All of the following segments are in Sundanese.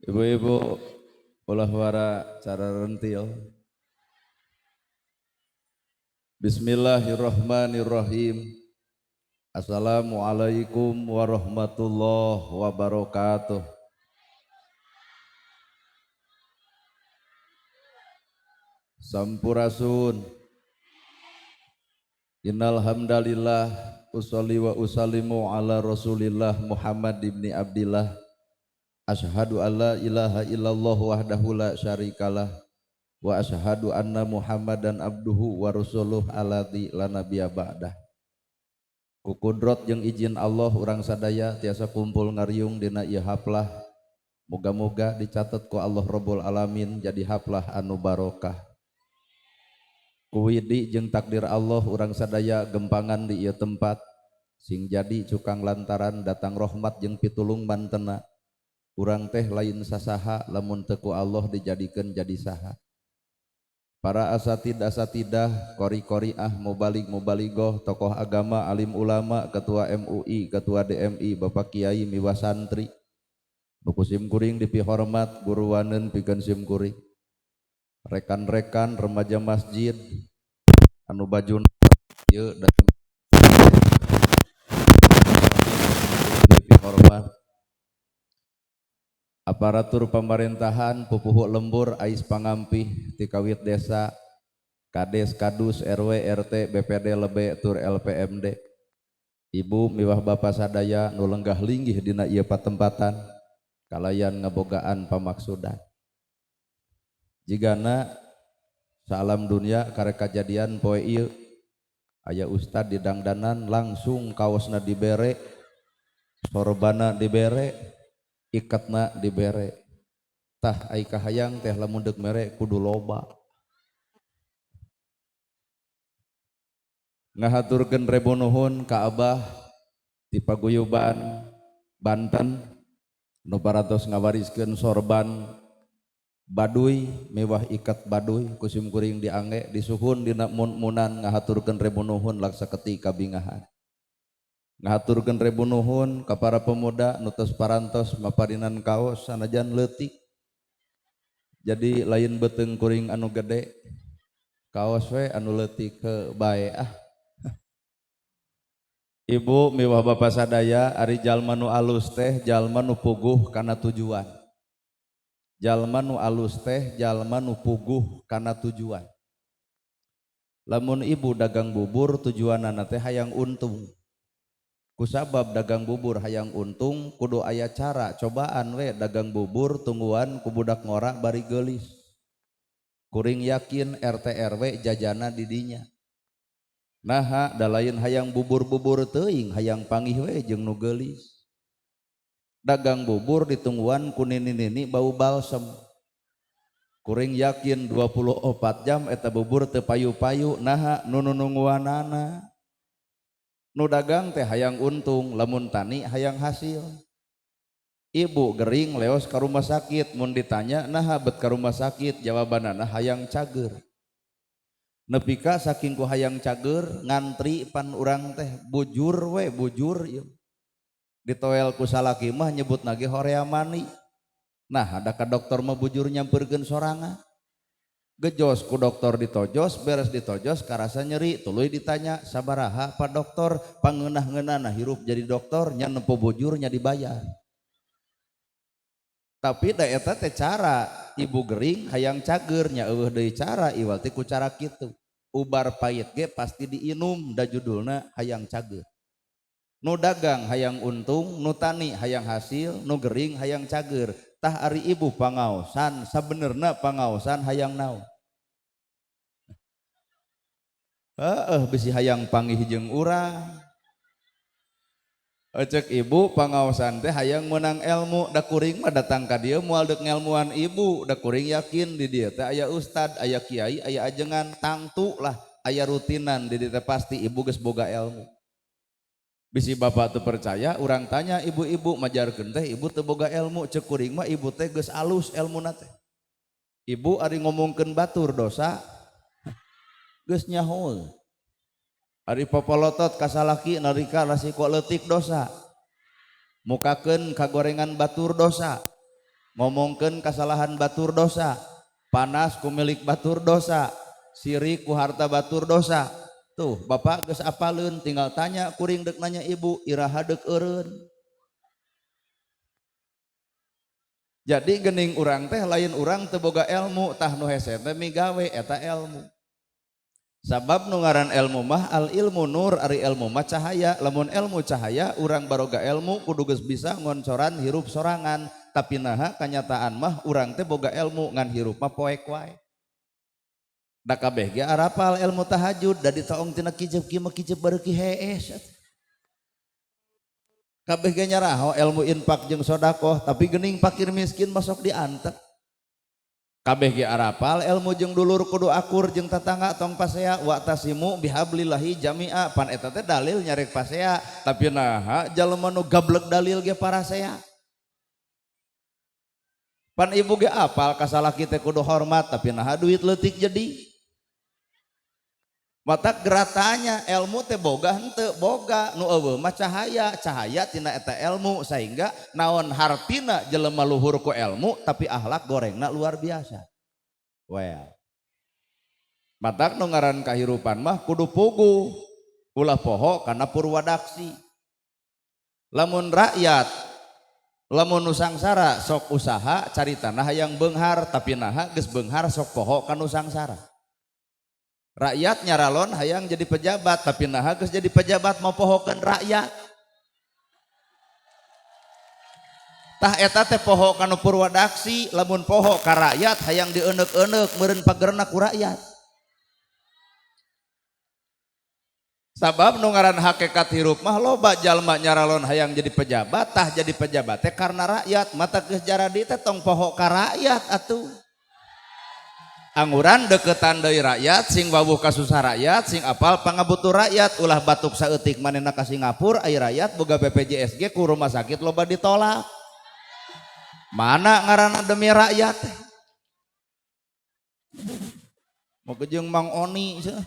Ibu-ibu ulah wara cara rentil. Bismillahirrahmanirrahim. Assalamualaikum warahmatullahi wabarakatuh. Sampurasun. Innal hamdalillah usolli wa usallimu ala Rasulillah Muhammad ibni Abdillah. Asyhadu alla ilaha illallah wahdahu la syarikalah wa asyhadu anna Muhammadan abduhu wa rasuluh alladzi la nabiyya ba'dah. Ku kudrot jeung izin Allah urang sadaya tiasa kumpul ngariung dina ieu haflah. Moga-moga dicatet ku Allah Rabbul Alamin jadi haflah anu barokah. Ku widi jeung takdir Allah urang sadaya gempangan di ieu tempat sing jadi cukang lantaran datang rahmat jeung pitulung mantena. Urang teh lain sasaha lamun teu ku Allah dijadikeun jadi saha. Para asatid asatidah, qori-qoriah, mubalig mubaligoh, tokoh agama, alim ulama, ketua MUI, ketua DMI, bapak kiai miwah santri. Nu ku sim kuring dipihormat guruwaneun pikeun sim kuring. Rekan-rekan remaja masjid anu bajuna ieu dipihormat. Aparatur pemerintahan pupuhu lembur ais pangampih ti kawit desa kades kadus RW RT BPD lebe tur LPMD. Ibu miwah bapa sadaya nu lenggah linggih dina ieu patempatan kalayan ngabogaan pamaksudan. Jigana saalam dunia karek kajadian poe ieu aya ustad di dangdanan langsung kaosna dibere, sorbana dibere, ikatna dibere. Tah ai kahayang teh lamun deuk mere kudu loba. Ngahaturkeun rebu nuhun ka Abah ti paguyuban Banten nu parantos ngawariskeun sorban baduy mewah ikat baduy ku sim kuring diangge disuhun dina mun-munan ngahaturkeun rebu nuhun laksa ketika kabingahan. Ngahaturkeun rebu nuhun ka para pemuda nu tos parantos maparinan kaos sanajan leutik. Jadi lain beuteung kuring anu gede, kaos we anu leutik ke bae ah. Ibu miwah bapa sadaya ari jalma nu alus teh jalma nu puguh kana tujuan. Jalma nu alus teh jalma nu puguh kana tujuan. Lamun ibu dagang bubur tujuanana teh hayang untung. Kusabab dagang bubur hayang untung kudu aya cara cobaan we dagang bubur tungguan ku budak ngora bari geulis. Kuring yakin RT RW jajana di dinya. Naha da lain hayang bubur-bubur teuing hayang panggih we jeung nu geulis. Dagang bubur ditungguan ku nini-nini bau balsem. Kuring yakin 24 jam eta bubur teu payu-payu naha nu nunungguanana. Nu dagang teh hayang untung, lamun tani hayang hasil. Ibu gering leos ka rumah sakit, mun ditanya naha bet ka rumah sakit, jawabanana hayang cager. Nepi ka saking ku hayang cager ngantri pan urang teh bujur we bujur ieu. Ditoel ku salaki mah nyebut nage horea mani. Nah, ada ka dokter mah bujur nyampeurkeun sorangan. Gejos ku dokter ditojos, beres ditojos karasa nyeri, tuluy ditanya sabaraha Pak Dokter, pangeunah-ngeunahna hirup jadi dokter nya nempo bujur nya dibayar. Tapi da eta teh cara ibu gering hayang cager nya eueuh deui cara iwal teh ku cara kitu. Ubar pahit ge pasti diinum da judulna hayang cager. Nu dagang hayang untung, nu tani hayang hasil, nu gering hayang cager. Tah ari ibu pangaosan sabenerna pangaosan hayang naon? Heeh bisi hayang panggih jeung urang. Cek ibu pangaosan teh hayang meunang ilmu, da kuring mah datang ka dieu moal deuk ngelmuan ibu, da kuring yakin di dieu teh aya ustad, aya kiai, aya ajengan, tangtu lah aya rutinan di dieu teh pasti ibu geus boga ilmu. Bisi bapak teu percaya, urang tanya ibu-ibu majarkeun teh ibu teu boga ilmu, cek kuring mah ibu teh geus alus elmuna teh. Ibu ari ngomongkeun batur dosa geus nyaho. Ari popolotot ka salaki nalika rasiko leutik dosa. Mukakeun kagorengan batur dosa. Ngomongkeun kasalahan batur dosa, panas ku milik batur dosa, sirik ku harta batur dosa. Tuh, bapak geus apaleun tinggal tanya kuring deuk nanya ibu iraha deuk eureun. Jadi gening urang teh lain urang teu boga ilmu tah nu hese teh migawe eta ilmu. Sabab nu ngaran ilmu mah al ilmu nur ari ilmu mah cahaya, lamun ilmu cahaya urang baroga ilmu kudu geus bisa ngoncoran hirup sorangan, tapi naha kanyataan mah urang teh boga ilmu ngan hirup mah poek wae. Da kabeh ge arapal ilmu tahajud da ditoong tina kijep kieu mah kijep bareuki hees. Kabeh ge nyaraho ilmu infak jeung sedekah tapi geuning fakir miskin masuk diantep. Kabeh ge arapal ilmu jeung dulur kudu akur jeung tetangga tong pasea wa tasimu bihablillahi jami'a pan eta teh dalil nyarek pasea tapi naha jalma nu gablek dalil ge parasea. Pan ibu ge apal kasalaki teh kudu hormat tapi naha duit leutik jadi. Mata geratanya ilmu teh boga henteu boga nu eueuh mah cahaya cahaya tina eta ilmu sehingga naon hartina jelema luhur ku ilmu tapi akhlak gorengna luar biasa. Well. Matak nu ngaran kahirupan mah kudu puguh ulah poho kana purwadaksi. Lamun rakyat lamun nu sangsara sok usaha cari tanah yang beunghar tapi naha geus beunghar sok poho ka nu sangsara. Rakyat nyaralon hayang jadi pejabat tapi naha geus jadi pejabat mau pohokeun rakyat. Tah eta teh poho kana purwadaksi lamun poho ka rakyat hayang dieneuk-eneuk meureun pagerna ku rakyat. Sabab nu ngaran hakikat hirup mah loba jalma nyaralon hayang jadi pejabat tah jadi pejabat teh karena rakyat mata geus jaradi teh tong poho ka rakyat atuh. Angguran deketan deui rakyat sing wawuh kasusah rakyat sing apal pangabutuh rakyat ulah batuk saeutik manehna ka Singapura ai rakyat boga BPJS ge ku rumah sakit loba ditolak. Mana ngaranna demi rakyat teh? Mau jeung Mang Oni cenah.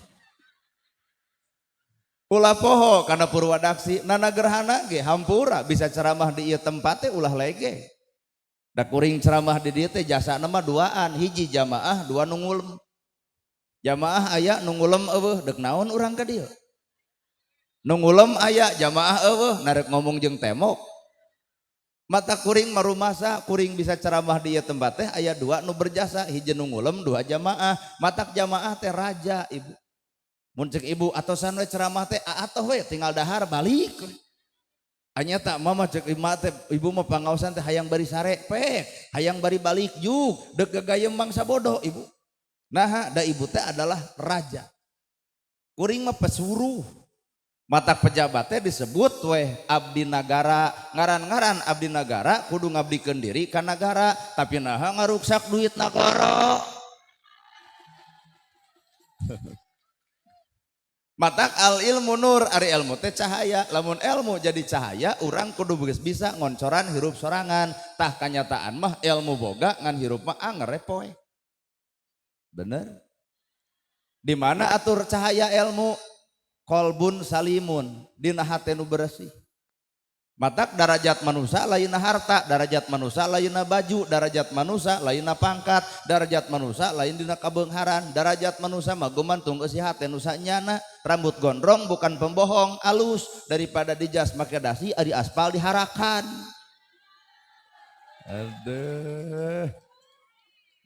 Ulah poho kana purwadaksi nana gerhana ge hampura bisa ceramah di ieu tempat teh ulah lege. Da kuring ceramah di dieu teh jasana mah duaan, hiji jamaah, dua nu ngulem. Jamaah aya nu ngulem eueuh, deuk naon urang ka dieu? Nu ngulem aya, jamaah eueuh, narek ngomong jeung temok. Mata kuring marumasa, kuring bisa ceramah di ieu tempat teh aya dua nu berjasa, hiji nu ngulem, dua jamaah. Matak jamaah teh raja ibu. Mun cek ibu atosan we ceramah teh atoh we tinggal dahar balik. Anya tak mama cek ima teh ibu mah pangaosan teh hayang bari sare pek, hayang bari balik juk, deuk gagayem mangsa bodoh ibu. Nah, da ibu teh adalah raja. Kuring mah pesuruh. Mata pejabat teh disebut weh abdi nagara, ngaran-ngaran abdi nagara kudu ngabdikeun diri ka nagara, tapi naha ngaruksak duit nagara. Matak al ilmu nur, ari ilmu teh cahaya. Lamun ilmu jadi cahaya, urang kudu geus bisa ngoncoran hirup sorangan. Tah kanyataan mah ilmu boga ngan hirup mah anger poe. Bener? Di mana atur cahaya ilmu? Kolbun salimun, dina hate nu bersih. Matak darajat manusia lainna harta, darajat manusia lainna baju, darajat manusia lainna pangkat, darajat manusia lain dina kabeungharan, darajat manusia mah gumantung eusi hate nu sanyana, rambut gondrong bukan pembohong, alus daripada dijas make dasi ari aspal diharakan. Aduh.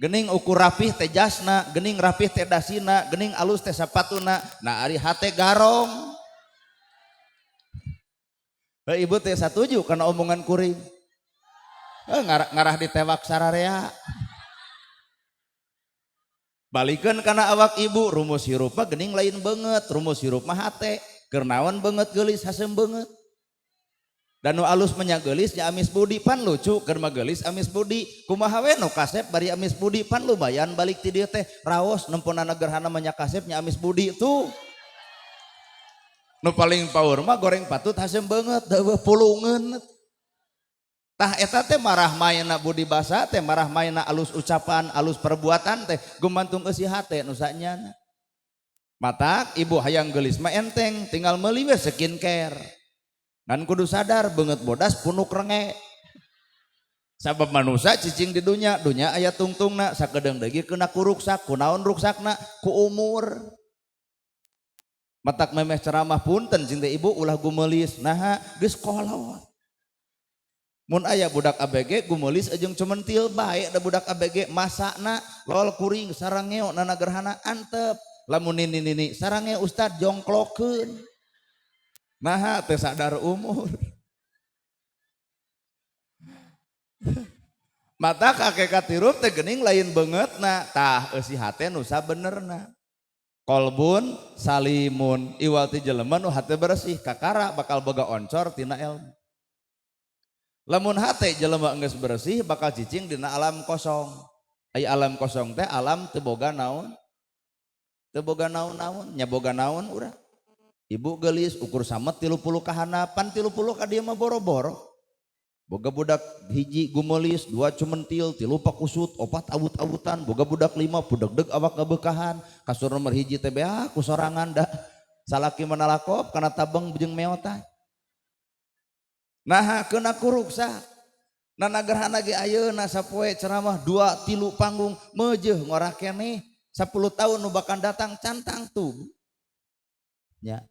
Gening ukur rapih teh jasna, gening rapih teh dasina, gening alus teh sapatuna, nah ari hate garong. Ibu teh satuju karena omongan kuring. Ngarah ditewak sararea. Balikeun kana awak ibu, rumus hirup mah gening lain beungeut, rumus hirup mah hate. Keur naon beungeut geulis hasem beungeut. Dan nu alus menya geulis nya amis budi pan lucu keur mah geulis amis budi. Kumaha we nu kasep bari amis budi pan lumayan balik ti dieu teh raos nemponana gerhana mah nya kasep nya amis budi tuh. Nu paling power mah goreng patut hasem banget, deueuh pulungeun. Tah eta teh marah maena budi basa teh marah maena alus ucapan, alus perbuatan teh gumantung eusi hate nu sanyana. Matak ibu hayang geulis mah enteng, tinggal meuli we skincare. Ngan kudu sadar beungeut bodas punuk renge. Sabab manusia cicing di dunya, dunya aya tungtungna sakedeung deui kena ku ruksak, kunaon ruksakna? Ku umur. Matak memeh ceramah punten cing teh ibu ulah gumelis, naha geus kolot. Mun aya budak ABG gumelis jeung cumentil bae da budak ABG masakna lol kuring sarangeo nana gerhana antep. Lamun nini-nini sarangeo ustad jongklokeun. Naha teu sadar umur. Mata hakikat hirup teh geuning lain beungeutna, tah eusi hate nu sabenerna. Kolbun salimun iwal ti jelema nu hate bersih kakara bakal boga oncor tina ilmu. Lamun hate jelema geus bersih bakal cicing dina alam kosong. Ai alam kosong teh alam teu boga naon? Teu boga naon-naon, nya boga naon urang. Ibu geulis ukur samet 30 kahanapan 30 ka dieu mah boro-boro. Boga budak hiji gumelis, 2 cumentil, 3 pakusut, 4 awut-awutan, boga budak 5 budegdeg awak ngabeukahan, kasur nomor 1 teh beak ku sorangan dah. Salaki manalakop kana tabeng jeung meotan. Naha keuna ku ruksak. Nana gerhana ge ayeuna sapoe ceramah 2 3 panggung meujeuh ngora keneh 10 tahun nu bakal datang can tangtu. Nya.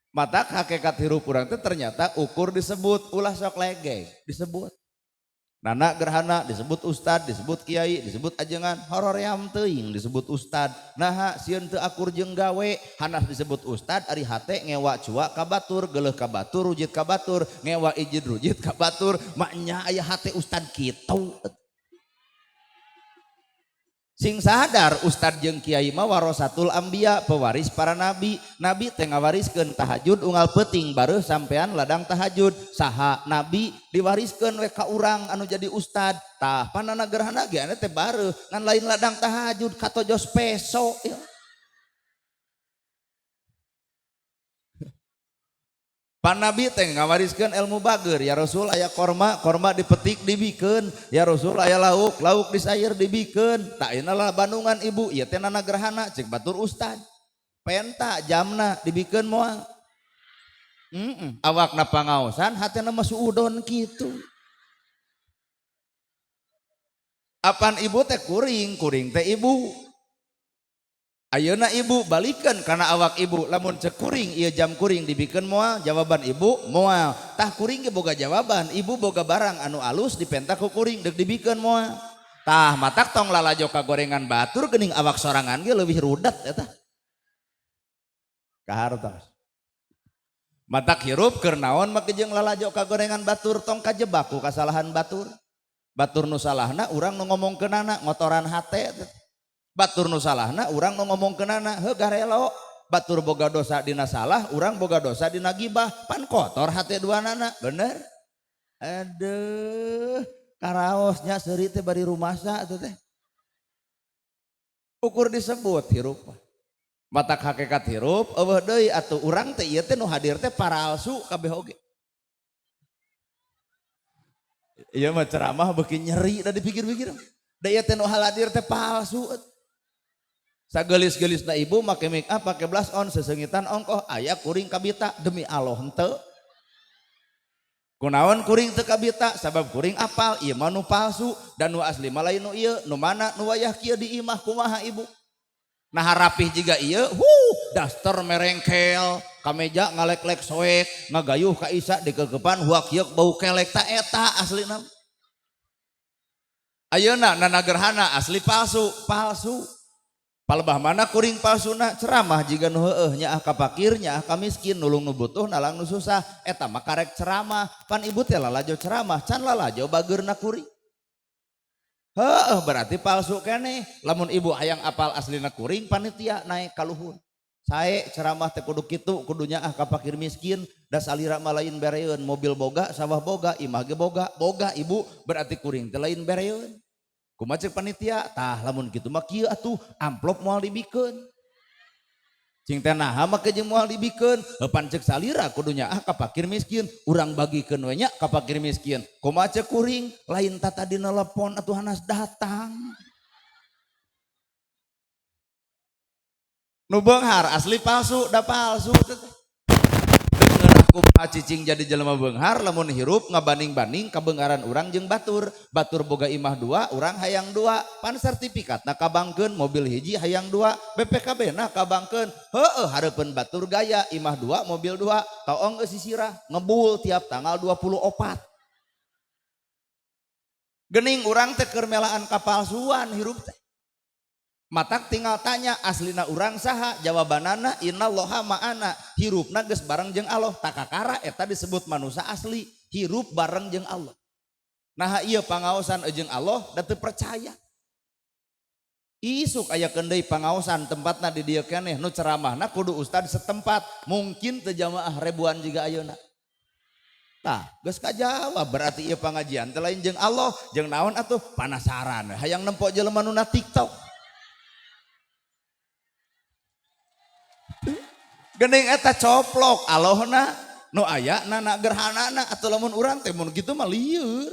Mata hakikat hirup urang teh ternyata ukur disebut ulah sok legeg disebut. Nana gerhana disebut ustad, disebut kiai, disebut ajengan, horoream teuing disebut ustad. Naha sieun teu akur jeung gawe, hanas disebut ustad ari hate ngewa cua ka batur, geuleuh ka batur, rujit ka batur, ngewa ijid rujit ka batur, maknya aya hate ustad kitu. Sing sadar ustad jeung kiai mah warasatul anbiya, pewaris para nabi. Nabi teh ngawariskeun tahajud unggal peuting bareuh sampean ladang tahajud. Saha nabi diwariskeun we ka urang anu jadi ustad. Tah panana gerhana ge anu teh bareuh ngan lain ladang tahajud katojos peso. Pan nabi teh ngawariskeun ilmu bager, ya Rasul aya korma, korma dipetik dibikeun, ya Rasul aya lauk, lauk disair dibikeun. Tak ayeuna lah bandungan ibu, ieu teh nana gerhana cek batur ustad. Penta jamna dibikeun moal. Awakna pangaosan hatena mah suudon kitu. Apan ibu teh kuring, kuring teh ibu. Ayeuna ibu balikan karena awak ibu lamun cek kuring ieu jam kuring dibikeun moal, jawaban ibu moal. Tah kuring ge boga jawaban, ibu boga barang anu alus dipenta ku kuring deuk dibikeun moal. Tah matak tong lalajo ka gorengan batur geuning awak sorangan ge leuwih rudet eta. Kahartos. Matak hirup keur naon make jeung lalajo ka gorengan batur tong kajebak ku kasalahan batur. Batur nu salahna urang nu ngomongkeunana ngotoran hate. Batur nu salahna urang nu ngomongkeunana heuh garelo. Batur boga dosa dina salah, urang boga dosa dina gibah, pan kotor hate duanana, bener? Aduh, karaosnya seuri teh bari rumasa atuh teh. Ukur disebut hirup. Matak hakikat hirup eueuh deui atuh urang teh ieu teh nu hadir teh paralsu kabeh oge. Ieu mah ceramah beuki nyeri da dipikir-pikir. Da ieu teh nu hadir teh palsu. Sagelis-gelisna ibu make make up, make blush on, sesengitan ongkoh, aya kuring kabita demi Allah henteu. Kunaon kuring teu kabita sabab kuring apal ieu mah nu palsu dan nu asli mah lain nu ieu, nu mana nu wayah kieu di imah kumaha ibu. Nah rapih jiga ieu, daster merengkel, kameja ngalek-lek soek, ngagayuh ka isa dikekepan huak yeuk bau kelek ta eta aslina. Ayeuna nana gerhana asli palsu, palsu. Palebah mana kuring palsuna ceramah jiga nu heueuh nyaah ka fakir nyaah ka miskin nulung nu butuh nalang nu susah eta mah karek ceramah pan ibu teh lalajo ceramah can lalajo bageurna kuring heueuh berarti palsu keneh lamun ibu hayang apal aslina kuring panitia naek ka luhur sae ceramah teh kudu kitu kudu nyaah ka fakir miskin da salira mah lain bereun mobil boga sawah boga imah ge boga boga ibu berarti kuring teh lain bereun. Kumaha cek panitia tah lamun kitu mah kieu atuh amplop moal dibikeun. Cing teh naha make jeung moal dibikeun heupan cek salira kudu nyaah ka fakir miskin urang bagikeun we nya ka fakir miskin. Kumaha cek kuring lain ta tadi nelepon atuh hanas datang. Nu beunghar asli palsu da palsu teh. Teu ngeunah Kumaha cicing jadi jelema beunghar lamun hirup ngabanding-banding kabeungharan urang jeung batur. Batur boga imah dua, urang hayang dua. Pan sertifikatna kabangkeun, mobil hiji hayang dua, BPKB na kabangkeun. Heueuh hareupeun batur gaya imah dua, mobil dua, toong eusi sirah, ngebul tiap tanggal 24. Gening urang teh keur melaan kapalsuan hirup teh. Matak tinggal tanya aslina urang saha, jawabanana innallaha ma'ana, hirupna geus bareng jeung Allah. Takakara eta disebut manusia asli, hirup bareng jeung Allah. Nah ieu pangaosan jeung Allah da teu percaya. Isuk aya deui pangaosan tempatna di dieu keneh nu ceramahna kudu ustad setempat, mungkin teu jamaah ribuan jiga ayeuna. Tah, geus kajawab berarti ieu pangajian teh lain jeung Allah, jeung naon atuh panasaran hayang nempo jelema nu na TikTok. Gening eta coplok Allahna nu aya na gerhanana atuh lamun urang teh mun kitu mah lieur.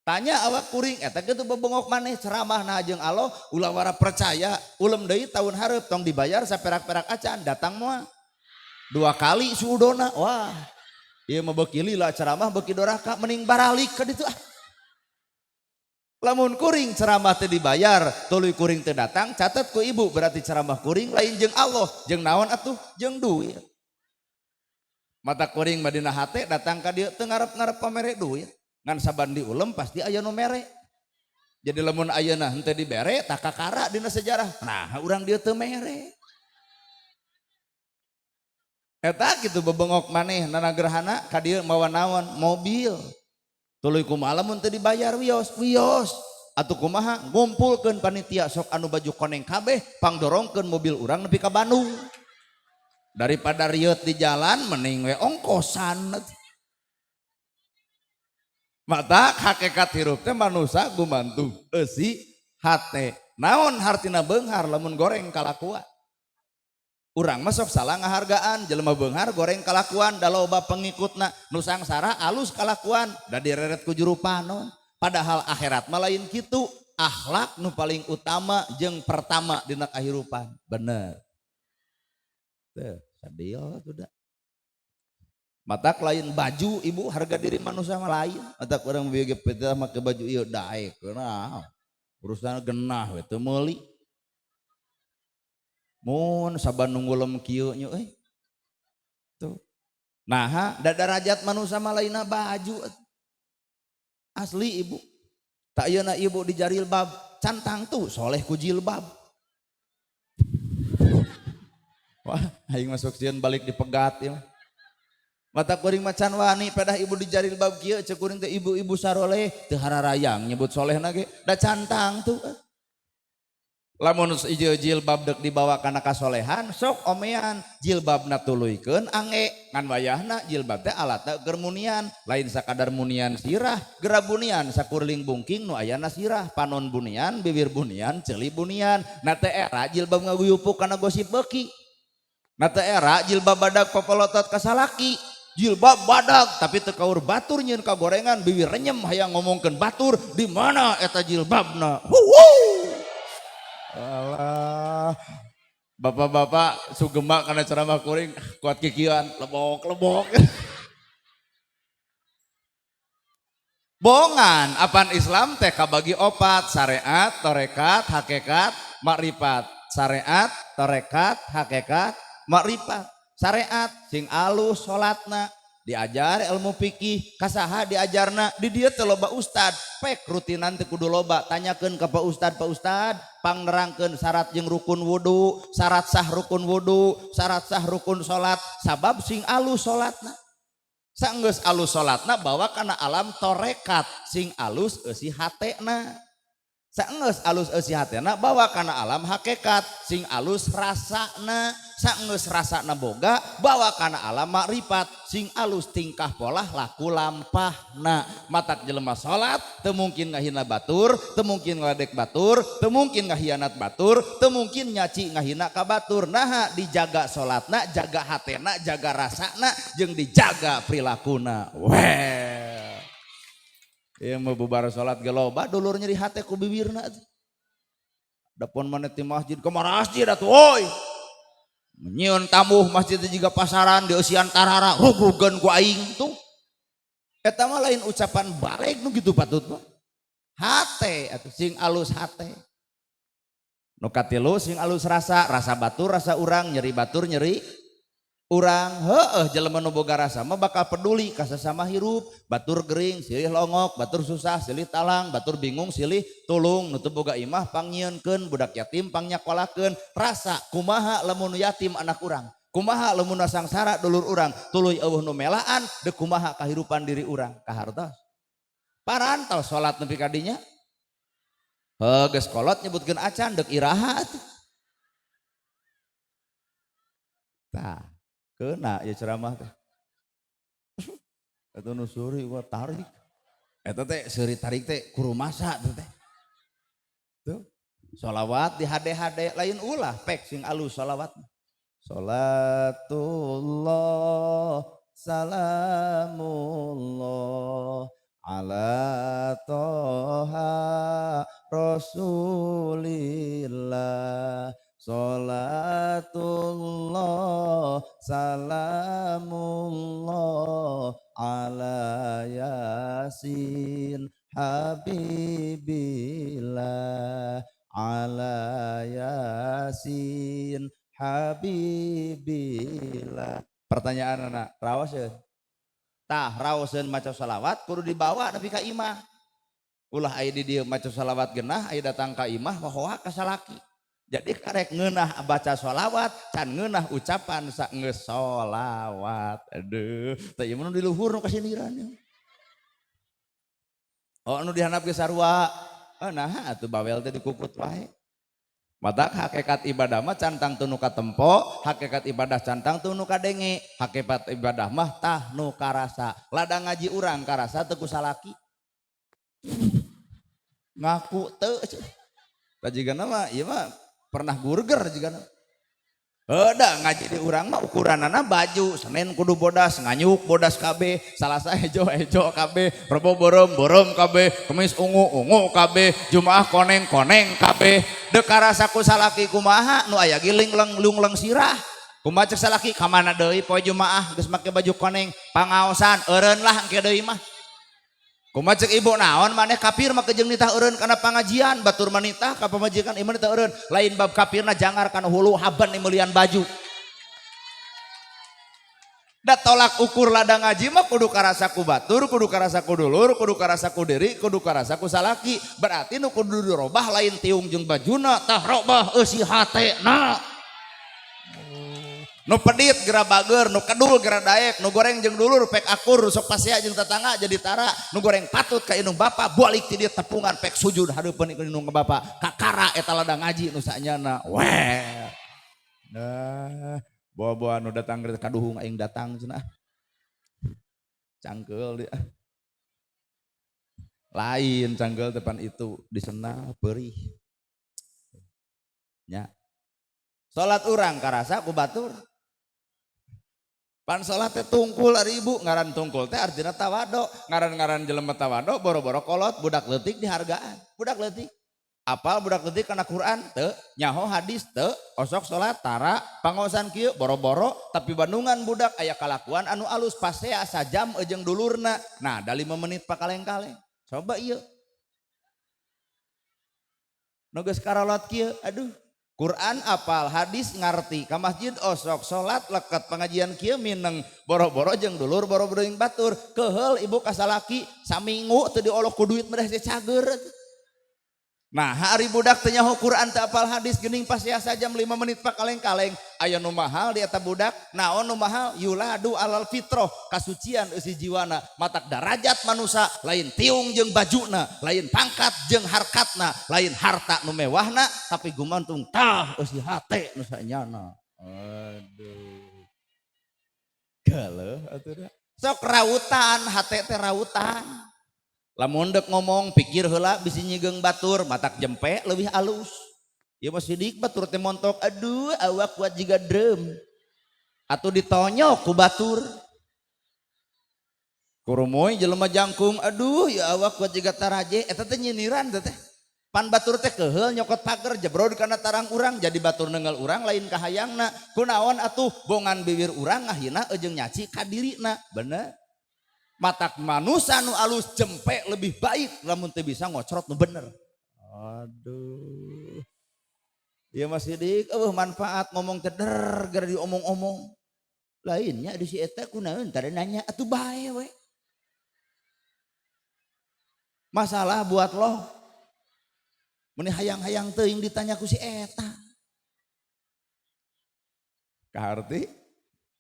Tanya awak kuring eta kitu bebongok maneh ceramahna jeung Allah ulah wara percaya ulem deui tahun hareup tong dibayar saperak-perak acan datang moal. Dua kali suudona wah. Ieu mah beuki lila ceramah beuki doraka mending baralik ka ditu ah. Lamun kuring ceramah teu dibayar, tuluy kuring teu datang, catet ku ibu berarti ceramah kuring lain jeung Allah, jeung naon atuh? Jeung duit. Mata kuring mah dina hate datang ka dieu teu ngarep-ngarep pamere duit. Ngan saban diulem pasti aya nu mere. Jadi lamun ayeuna henteu dibere tah kakara dina sejarah. Nah, urang dieu teu mere. Eta kitu bebengok maneh nana gerhana ka dieu mawa naon? Mobil. Tuluy kumaha lamun teu dibayar wios, wios. Atuh kumaha ngumpulkeun panitia sok anu baju koneng kabeh pangdorongkeun mobil urang nepi ka Bandung. Daripada rieut di jalan mending we ongkosan. Mata hakikat hirup teh manusa gumantung eusi hate. Naon hartina beunghar lamun goreng kalakuan. Urang mah sok salah ngahargaan jelema beunghar goreng kalakuan da loba pengikutna nu sangsara alus kalakuan da direret ku juru panon. Padahal akhirat mah lain kitu, akhlak nu paling utama jeung pertama dina kahirupan. Bener. Teu sadil atuh da. Matak lain baju ibu harga diri manusia mah lain. Matak urang bieu ge teh make baju ieu daek kunaon. Urusan genah we teu meuli. Mun saban nunggu lem kieu nya euy. Tuh. Naha da darajat manusia mah lainna baju. Asli ibu. Tak ayeuna ibu di jarilbab cantang tuh soleh ku jilbab. Wah, aing masuk sieun balik dipegat ieu. Mata kuring macan wani pedah ibu di jarilbab kieu ceuk kuring teh ibu-ibu saroleh teu hararayang nyebut solehna ge da cantang tuh. Lamun ieu jilbab deuk dibawa kana kasolehan sok omean jilbabna tuluykeun angge ngan wayahna jilbab teh alatna keur munian lain sakadar munian sirah gerabunian sakurling bungking nu ayana sirah panon bunian bibir bunian ceuli bunian na teh era jilbab ngaguyupuk kana gosip beuki na teh era jilbab badag popolotot ka salaki jilbab badag tapi teu kaur batur nyieun kagorengan bibir renyem hayang ngomongkeun batur di mana eta jilbabna huwuh. Alah, bapak-bapak sugema karena ceramah kuring kuat kikian lebok-lebok. Bongan apan Islam teh kabagi opat, syariat, torekat, hakikat, makrifat. Syariat, torekat, hakikat, makrifat. Syariat sing alus salatna, diajar ilmu fikih, kasaha diajarna, di dieu teh loba ustad, pek rutinan teh kudu loba, tanyakeun ka Pak Ustad, Pak Ustad, pangnerangkeun syarat jeung rukun wudu, syarat sah rukun wudu, syarat sah rukun salat, sabab sing alus salatna. Sanggeus alus salatna bawa kana alam torekat, sing alus eusi hatena. Sanggeus alus eusi hatena bawa kana alam hakikat, sing alus rasana. Sanggeus rasana boga bawa kana alam makrifat, sing alus tingkah polah laku lampahna. Matak jelema salat teu mungkin ngahina batur, teu mungkin ngaledek batur, teu mungkin ngahianat batur, teu mungkin nyaci ngahina ka batur. Naha dijaga salatna, jaga hatena, jaga rasana, jeung dijaga prilakuna. Weh. Ieu mah bubar salat ge loba dulur nyeri hate ku bibirna. Dapon maneh ti masjid ka masjid atuh oi. Nyieun tamuh masjid juga pasaran dieusian tarara rugrugeun ku aing tuh. Eta mah lain ucapan balik nu kitu patut mah. Hate atuh sing alus hate. Nu katilu sing alus rasa, rasa batur rasa urang, nyeri batur nyeri urang. Heueuh, jelema nu boga rasa mah bakal peduli ka sesama hirup. Batur gering silih longok, batur susah silih talang, batur bingung silih tulung, nu teu boga imah pangnyieunkeun, budak yatim pangnyakolahkeun. Rasa kumaha lamun yatim anak urang, kumaha lamun sangsara dulur urang, tuluy eueuh nu melaan, deuk kumaha kahirupan diri urang kahartos. Parantos salat nepi ka dinya. Heuh, geus kolot nyebutkeun acan deuk iraha atuh. Tah, kena ya ceramah teh. Eta nu seuri gua tarik. Eta teh seuri tarik teh kurumasa teh. Tuh. Sholawat di hade-hade lain ulah pek sing alus sholawat. Sholatullah salamullah ala toha rasulillah. Sholatullah salamullah ala yasin habibillah, ala yasin habibillah. Pertanyaan anak, raoseun? Tah raoseun maca sholawat kudu dibawa nepi ka imah. Ulah aya di dieu maca sholawat genah, aya datang ka imah pohoa ka salaki. Jadi karek ngeunah baca sholawat, can ngeunah ucapan saenggeus sholawat. Aduh, teh ieu mah nu di luhur nu kasindiran. Oh, nu dihandap ge sarua. Oh, nah atuh bawel teh dikukut wae. Matak hakikat ibadah mah can tangtu nu katempo, hakikat ibadah can tangtu nu kadenge, hakikat ibadah mah tah nu karasa. Ladang ngaji urang karasa teu ku salaki. Ngaku teu. Tah jigana mah ieu mah pernah gurger jigana. Heuda ngaji di urang mah ukuranana baju, Senin kudu bodas, nganyuk bodas kabeh, Salasa hejo hejo kabeh, Rebo beureum beureum kabeh, Kemis ungu ungu kabeh, Jumaah koneng koneng kabeh. Deuk karasa ku salaki kumaha nu aya ge lingleng lungleng sirah. Kumaha cek salaki ka mana deui poe Jumaah geus make baju koneng, pangaosan eureun lah engke deui mah. Kumaha cek ibu naon maneh kafir make jeung nitah eureun kana pangajian, batur manitah ka pamajikan ieu nitah eureun, lain bab kafirna jangar kana hulu haban meulieun baju. Da tolak ukur ladang ngaji mah kudu karasa ku batur, kudu karasa ku dulur, kudu karasa ku diri, kudu karasa ku salaki. Berarti nu kudu dirobah lain tiung jeung bajuna, tah robah eusi hatena. Nu pedit geura bager, nu kedul geura daek, nu goreng jeung dulur pek akur, sok pasea jeung tetangga jadi tara, nu goreng patut ka indung bapa balik ti dieu tepungan pek sujud hareupeun indung bapa. Kakara eta ladang ngaji nu sanyana. Weh. Nah, bawa-bawa nu datang kaduhung aing datang cenah. Cangkeul dia. Lain cangkeul depan itu disena perih. Nya. Salat urang karasa ku batur. Pan salat teh tungkul ari ibu, ngaran tungkul teh artina tawado, ngaran-ngaran jelema tawado boro-boro kolot budak leutik dihargaan. Budak leutik. Apal budak leutik kana Quran teu, nyaho hadis teu, osok salat tara, pangaosan kieu boro-boro, tapi bandungan budak aya kalakuan anu alus pasea sajam jeung dulurna. Nah, da 5 menit pakaleng-kaleng. Coba ieu. Nu geus karolot kieu, aduh. Quran apal, hadis ngarti, ka masjid osok, salat leket, pengajian kieu mineng, boro-boro jeung dulur, boro-boro jeung batur, keheul ibu ka salaki saminggu teu diolok ku duit mah teh cager. Nah, hari budak teu nyaho Quran teu apal hadis geuning pasea sajam 5 menit pakaleng-kaleng, aya nu mahal di eta budak, naon nu mahal? Yuladu alal fitroh, kasucian eusi jiwana, matak darajat manusia lain tiung jeung bajuna, lain pangkat jeung harkatna, lain harta nu mewahna, tapi gumantung tah eusi hate nu sanyana. Aduh. Galeuh atuh da. Sok rautan, hate teh rautan. Lamun dek ngomong pikir heula bisi nyigeung batur, matak jempe leuwih alus. Ieu mah sidik batur teh montok, aduh awak kuat jiga drum. Atuh ditonyok ku batur. Kurumoy jelema jangkung, aduh ya awak kuat jiga taraje, eta teh nyindiran teh. Pan batur teh keheul nyokot pager jebrod kana tarang urang jadi batur nenggel urang lain kahayangna. Kunaon atuh bongan bibir urang ngahina jeung nyaci ka dirina. Bener? Matak manusa nu alus jempe lebih baik lamun teu bisa ngocrot nu bener. Aduh. Ieu mah sidik eueuh manfaat ngomong teh der gara diomong-omong. Lainnya di si eta kunaon tadi nanya atuh bae we. Masalah buat lo. Meni hayang-hayang teuing ditanya ku si eta. Kaharti?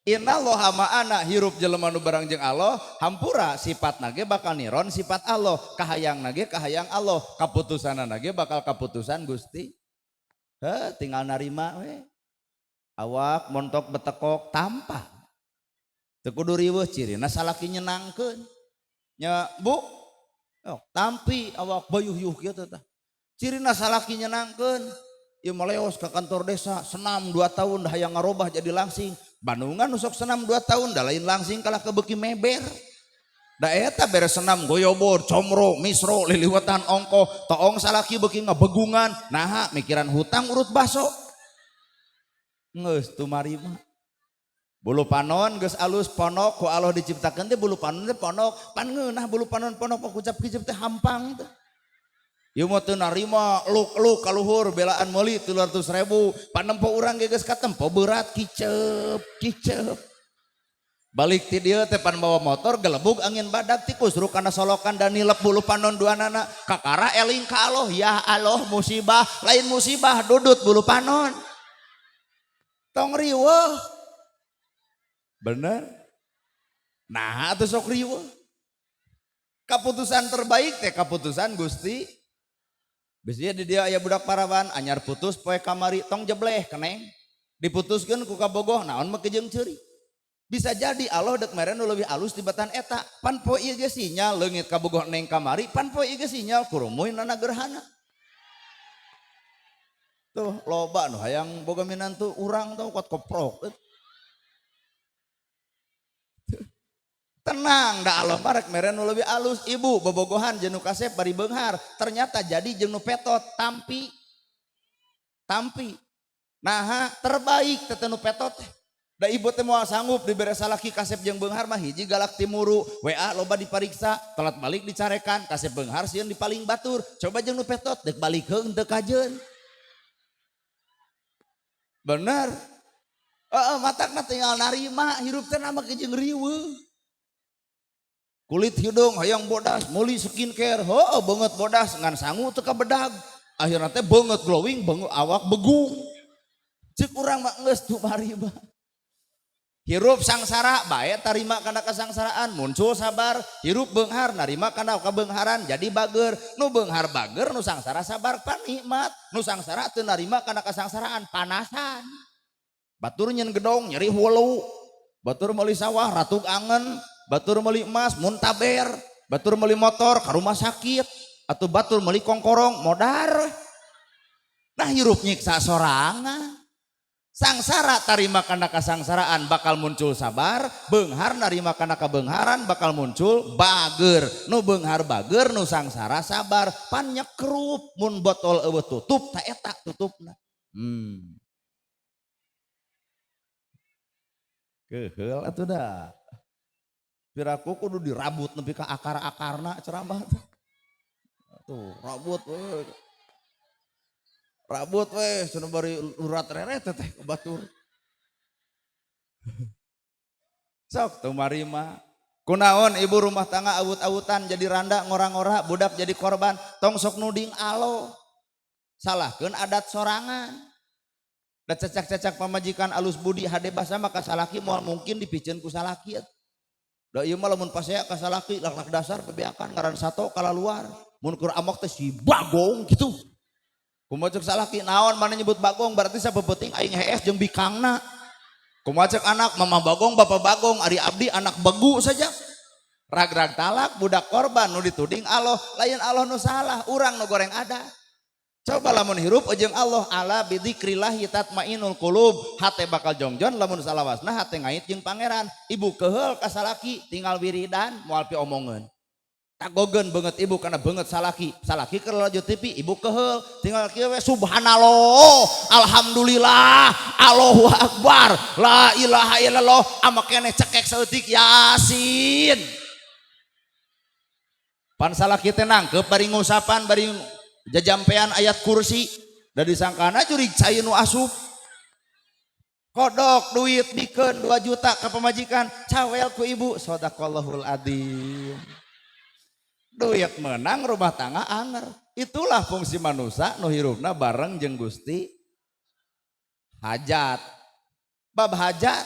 Innallaha ma'ana hirup jelema nu barang jeung Allah, hampura sifat nage bakal niron sifat Allah, kahayang nage kahayang Allah, kaputusanna nage bakal kaputusan Gusti. Heh, tinggal narima we. Awak montok betekok tanpa. Teu kudu riweuh cirina salaki nyenangkeun. Nya, Bu. Oh, tampi awak bayuh-yuh kieu teh tah. Cirina salaki nyenangkeun. Ieu maleos ka kantor desa senam 2 tahun dah hayang ngarobah jadi langsing. Bandungan nu sok senam 2 tahun dah lain langsing kalah kebeuki meber. Da eta beres senam goyobor, comro, misro, liliwetan ongkoh, toong salaki beuki ngabegungan, naha mikiran hutang urut baso. Geus tumarima. Bulu panon geus alus ponok ku Allah diciptakeun teh bulu panon teh ponok, pan ngeunah bulu panon ponok kucap-kicep teh hampang teh. Ieu mah teu narima luk-luk kaluhur belaan meuli 300.000, panempo urang ge geus katempo berat kicep kicep. Balik ti dieu teh pan bawa motor gelebug angin badak tikus rukana solokan dan nilep bulu panon duanana kakara eling ka Allah ya Allah musibah lain musibah dudut bulu panon. Tong riweuh. Bener? Nah atuh sok riweuh. Kaputusan terbaik teh kaputusan Gusti. Biasanya di dia aya budak parawan anyar putus poe kamari tong jebleh keneng. Diputuskeun ku kabogoh naon mah jeung ceuri. Bisa jadi Allah dek mere nu leuwih alus tibatan eta. Pan poe ieu ge sinyal leungit kabogoh neng kamari, pan poe ieu ge sinyal kurumuy nana gerhana. Tuh loba nu hayang boga minantu urang tau kuat koprok. Tenang da Allah mah rek mere nu leuwih alus. Ibu bobogohan jeung nu kasep bari beunghar, ternyata jadi jeung nu petot tampi. Tampi. Naha terbaik teh nu petot teh. Da ibu teh moal sanggup dibere salaki kasep jeung beunghar mah hiji galak timuru, WA loba dipariksa, telat balik dicarekan, kasep beunghar sieun dipaling batur. Coba jeung nu petot deuk balik heung teu kajeun. Bener. Heeh, matakna tinggal narima hirup teh nama jeung riweuh. Kulit hidung hayang bodas, meuli skincare, heuh beungeut bodas ngan sangu teu kabedag. Akhirna teh beungeut glowing, beungeut awak begung. Ceuk urang mah geus tumari mah. Hirup sangsara bae tarima kana kasangsaraan, muncul sabar, hirup beunghar narima kana kabeungharan jadi bager. Nu beunghar bager, nu sangsara sabar pan nikmat, nu sangsara teu narima kana kasangsaraan panasan. Batur nyen gedong nyeri hulu, batur meuli sawah ratug angen, batur meuli emas muntaber, batur meuli motor ka rumah sakit, atau batur meuli kongkorong modar. Nah hirup nyiksa sorangan. Sangsara tarima kana kasangsaraan bakal muncul sabar, beunghar narima kana kabeungharan bakal muncul bager. Nu beunghar bager, nu sangsara sabar, pan nyekrup mun botol eueuh tutup ta eta tutupna. Keheul atuh da. Piraku kudu dirabut nepi ka akar-akarna ceramah teh. Tuh, rabut we. Rabut we, cenah bari urat reret teh ke batur. Sok tumarima. Kunaon ibu rumah tangga awut-awutan jadi randa ngora-ngora, budak jadi korban, tong sok nuding alo. Salahkeun adat sorangan. Da cecak-cecak pamajikan alus budi hade basa maka salaki moal mungkin dipiceun ku salaki. Da ieu mah lamun pasea ka salaki lak-lak dasar bebeakan ngaran sato kalaluar. Mun keur amok teh si bagong gitu. Kumaha cek salaki naon mana nyebut bagong berarti sapeupeting aing hees jeung bikangna. Kumaha cek anak mama bagong bapak bagong ari abdi anak begu saja. Rag-rag talak budak korban nu dituding Allah lain Allah nu salah urang nu goreng ada. Coba lamun hirup jeung Allah ala bidzikrillahi tatmainul qulub hate bakal jongjon lamun salawasna hate ngait jeung pangeran. Ibu keheul ka salaki tinggal wiridan moal piomongeun. Tagogeun beungeut ibu kana beungeut salaki. Salaki keur lalajo TV, ibu keheul. Tinggal kieu we subhanallah, alhamdulillah, Allahu akbar, la ilaha illallah, ama keneh cekek saeutik Yasin. Pan salaki teh nangkep bari ngusapan bari jajampean ayat kursi. Da disangkana jurig cai nu asup. Kodok duit bikeun 2 juta ka pamajikan, cawel ku ibu, sadaqallahul adzim. Duit menang rumah tangga anger. Itulah fungsi manusia nu hirupna bareng jeung Gusti hajat. Bab hajat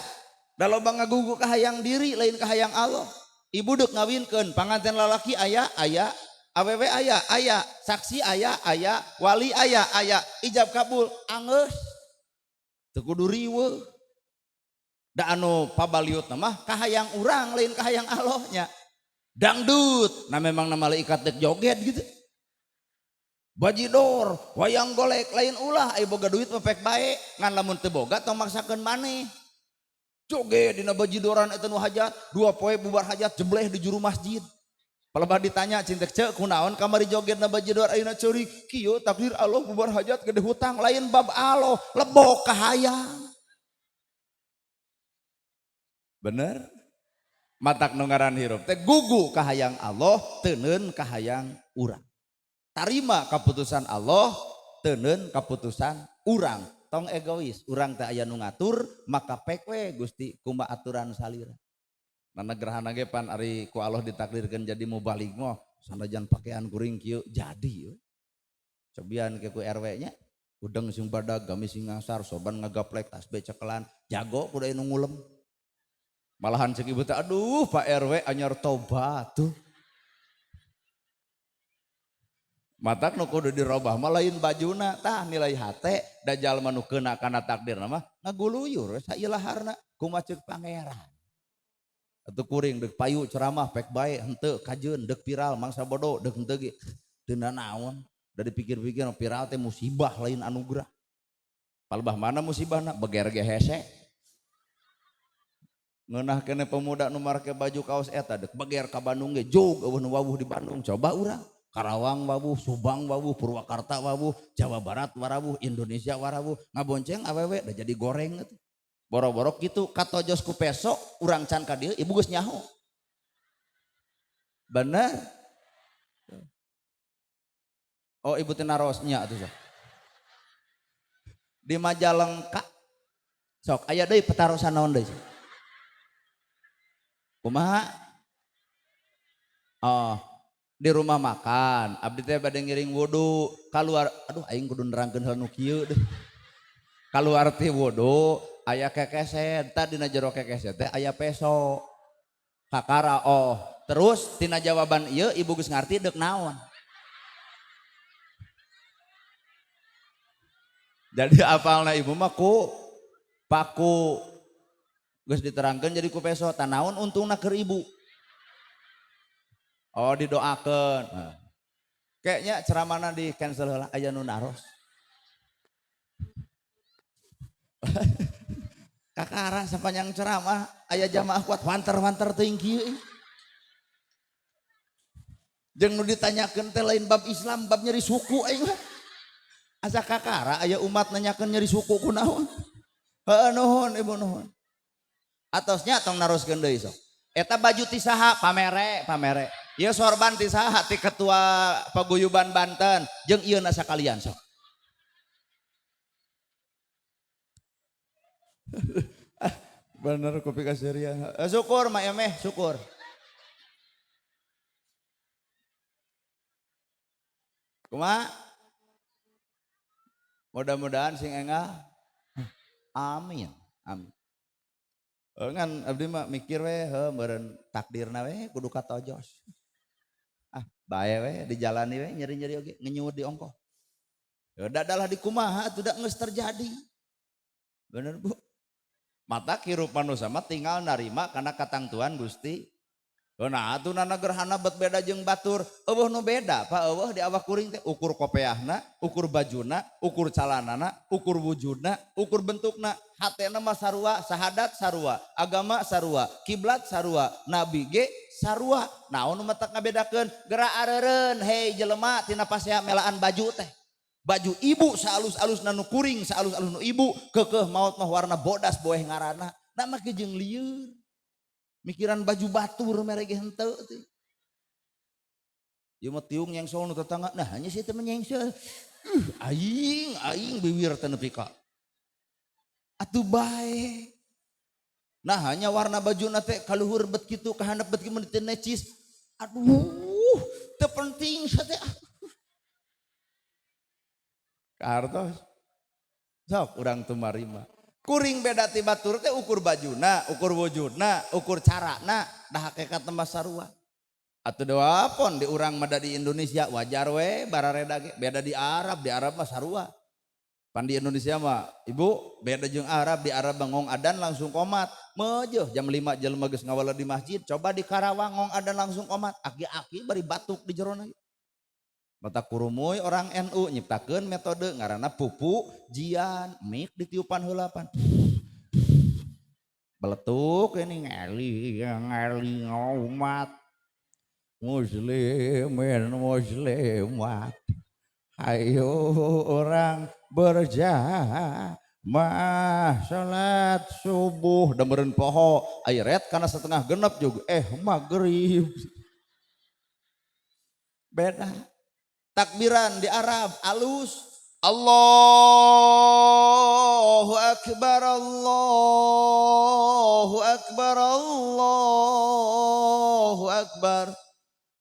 da loba ngagugu kahayang diri lain kahayang Allah. Ibu deuk ngawinkeun panganten lalaki aya aya, awewe aya aya, saksi aya aya, wali aya aya, ijab kabul anggeus. Teu kudu riweuh. Da anu pabaliutna mah kahayang urang lain kahayang Allah nya. Dangdut, nah memang nama malaikat dek joget gitu. Bajidor, wayang golek lain ulah, aya boga duit mah pek bae, ngan lamun teu boga tong maksakeun maneh. Joget dina bajidoran eta nu hajat, 2 poe bubar hajat jebleh di juru masjid. Palebah ditanya cintek ceuk kunaon kamari joget na bajidor ayeuna ceurik, kieu takdir Allah bubar hajat gede hutang lain bab Allah, lebok kahayang. Bener? Matak nu ngaran hirup teh gugu kahayang Allah, teuneun kahayang urang. Tarima kaputusan Allah, teuneun kaputusan urang. Tong egois, urang teh aya nu ngatur, maka pek we Gusti kumaha aturan salira. Nana gerhana ge pan ari ku Allah ditakdirkeun jadi mubalig mah sanajan pakaian kuring kieu jadi we. Cobian ke ku RW nya, udeng sing badag, gamis sing ngasar, soban ngagaplek, tasbih cekelan, jago kudu anu ngulem. Malahan cek ibu teh aduh Pak RW anyar tobat tuh. Matak nu kudu dirobah mah lain bajuna tah nilai hate da jalma nu keuna kana takdirna mah ngaguluyur we sailaharna kumaha ceuk pangeran. Atuh kuring deuk payu ceramah pek bae henteu kajeun deuk viral mangsa bodo deuk henteu ge teu nanaon. Da dipikir-pikir viral teh musibah lain anugerah. Palebah mana musibahna beger ge hese. Ngeunah keneh pemuda nu marake baju kaos eta deuk beger ka Bandung ge jog eueuh nu wawuh di Bandung coba urang. Karawang wawuh, Subang wawuh, Purwakarta wawuh, Jawa Barat warawuh, Indonesia warawuh, ngabonceng awewe da jadi goreng atuh. Boro-boro kitu katojos ku peso urang can ka dieu ibu geus nyaho. Bener? Oh ibu teh naros nya atuh sok. Di Majalengka sok aya deui patarosan naon deui? Kumaha? Oh, di rumah makan, abdi teh bade ngiring wudu, kaluar, aduh aing kudu nerangkeun hal nu kieu deh. Kaluar ti wudu, aya kekeset, tah dina jero kekeset teh aya peso. Kakara oh, terus tina jawaban ieu ibu geus ngarti deuk naon. Jadi apalna ibu mah ku paku geus diterangkeun jadi ku peso, tah naon untungna keur ibu. Oh didoakeun. Nah. Kayaknya ceramahna di cancel heula aya nu naros. Kakara sepanjang ceramah aya jamaah kuat wanter-wanter teuing kieu. Jeung nu ditanyakeun teh lain bab Islam, bab nyeri suku aing mah. Asa kakara aya umat nanyakeun nyeri suku kunaon. Heuh nuhun ibu nuhun. Atosnya tong naroskeun deui sok. Eta baju ti saha? Pamere, pamere. Ieu sorban ti saha? Ti ketua paguyuban Banten jeung ieu na sakalian sok. Bener kopi kaseria. Syukur mak emeh, syukur. Kumaha? Mudah-mudahan sing enggal. Amin. Amin. Ngan abdi mah mikir we heuh meureun takdirna we kudu katojos. Ah, bae we dijalani we nyeri-nyeri oge ngenyuwud di ongkoh. Ya dadalah di kumaha atuh da geus terjadi. Bener Bu. Mata hirup manusia mah tinggal narima karena katangtuan Gusti Nah atuh nana gerhana bet beda jeung batur, eueuh nu beda Pak, eueuh di awak kuring teh ukur kopeahna, ukur bajuna, ukur calanana, ukur wujudna, ukur bentukna, hatena mah sarua, sahadat sarua, agama sarua, kiblat sarua, nabi ge sarua. Naon nu matak ngabedakeun? Geura areureun hei jelema tina pasea melaan baju teh. Baju ibu saalus-alusna nu kuring, saalus-alus nu ibu, keukeuh maot mah warna bodas boeh ngaranna. Na make jeung lieur. Mikiran baju batur mere ge henteu teh. Ieu mah tiung nyengsol nu tetangga, nah hanya sih teh menyengsol. Aing aing biwir teh nepi ka. Atuh bae. Nah hanya warna bajuna teh kaluhur bet kitu ka handap bet kieu teu necis. Aduh, teu penting teh. Kahartos. Sok urang tumarima. Kuring beda ti batur teh ukur bajuna, ukur wujudna, ukur carana, dah hakikat mah sarua. Atuh doapon di urang mah di Indonesia wajar we barareda ge, beda di Arab mah sarua. Pan di Indonesia mah ibu beda jeung Arab, di Arab mah ngong adan langsung komat. Meujeun jam 5 jelema geus ngawala di masjid, coba di Karawang ngong adan langsung komat, aki-aki bari batuk di jerona. Mata kurumuy orang NU nyiptakeun metode ngaranna pupu jian mik ditiupan heula pan. Beletuk ini ngeli ngeli umat muslimin muslimat. Ayo orang berjamaah salat subuh da meureun poho ret kana setengah genep juga maghrib. Beda. Takbiran di Arab alus Allahu akbar Allahu akbar Allahu akbar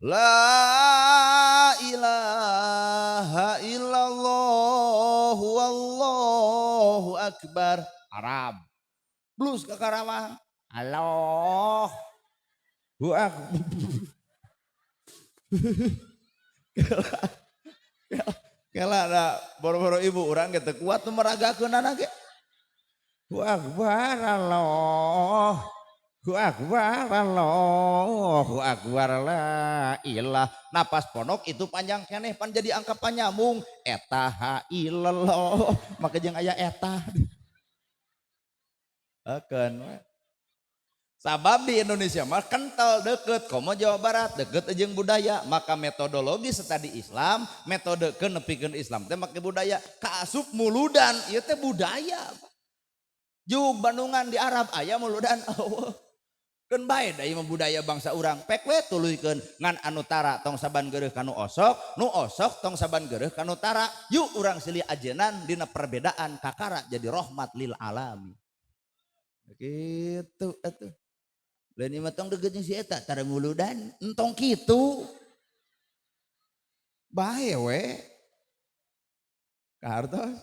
la ilaha illallah wallahu akbar. Arab blues ke Karawang Allah akbar. Kela da boro-boro ibu urang ge teu kuat nu meragakeunana ge. Akbar Allahu akbar Allahu akbar la ilah. Napas ponok itu panjang keneh pan jadi angka panyambung eta ha illallah maka jeung aya eta. Akeun we. Sabab di Indonesia mah kental deket komo Jawa Barat deket jeung budaya, maka metodologi studi Islam metode nepikeun Islam teh make budaya kaasup muludan ieu teh budaya. Jug Bandungan di Arab aya muludan eueuh. Keun bae da ieu mah budaya bangsa urang pek we tuluykeun ngan anu tara tong saban geureuh kanu osok, nu osok tong saban geureuh kanu tara. Yuk urang silih ajenan dina perbedaan kakara jadi rahmat lil alamin. Gitu atuh. Lain mah tong deket jeung si eta tara muludan, entong kitu. Bae we. Kahartos.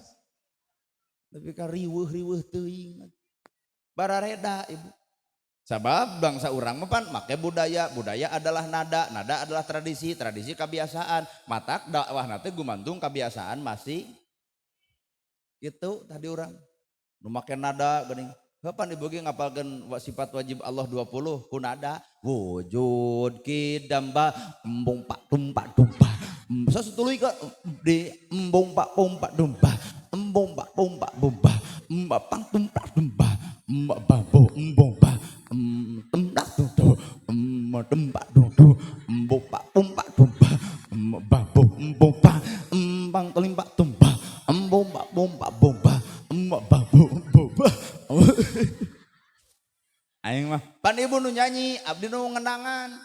Tapi ka riweuh-riweuh teuing. Barareda ibu. Sabab bangsa urang mah pan make budaya, budaya adalah nada, nada adalah tradisi, tradisi kebiasaan. Matak dakwahna teh gumantung kebiasaan masih. Gitu tadi urang. Nu make nada geuning. Kapan ibu ge ngapalkeun sifat wajib Allah 20 ku nada wujud kidam ba embung pak tumpak tumpa. Sa satuluy ka di embung pak pumpak tumpa embung pak pumpak bumpa mbak pang tumpak tumpa mbak babo embung ba temdak tutu tempak tutu embung pak pumpak tumpa mbak babo embung pa embang telimpak tumpa embung pak pumpak bumpa mbak babo embung ba. Aing mah pan ibu nu nyanyi abdi nu ngendangan.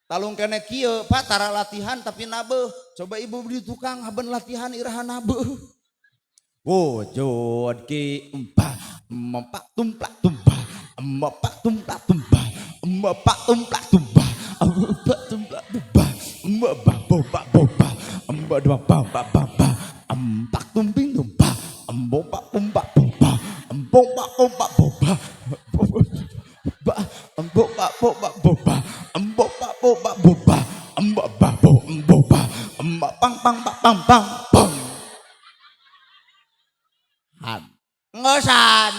Talung kene kieu Pak tara latihan tapi nabeuh. Coba ibu di tukang haben latihan iraha nabeuh. Wujud ki empat empat tumplak tumpah empat tumplak tumpah empat tumplak tumpah empat tumplak tumpah empat boba boba empat dua ba ba ba empat tumping tumpah empat pumpak boba empat pompak boba ba empat pompak boba empat pompak boba empat babo empat empat pang pang pang pang pang pang han ngeusan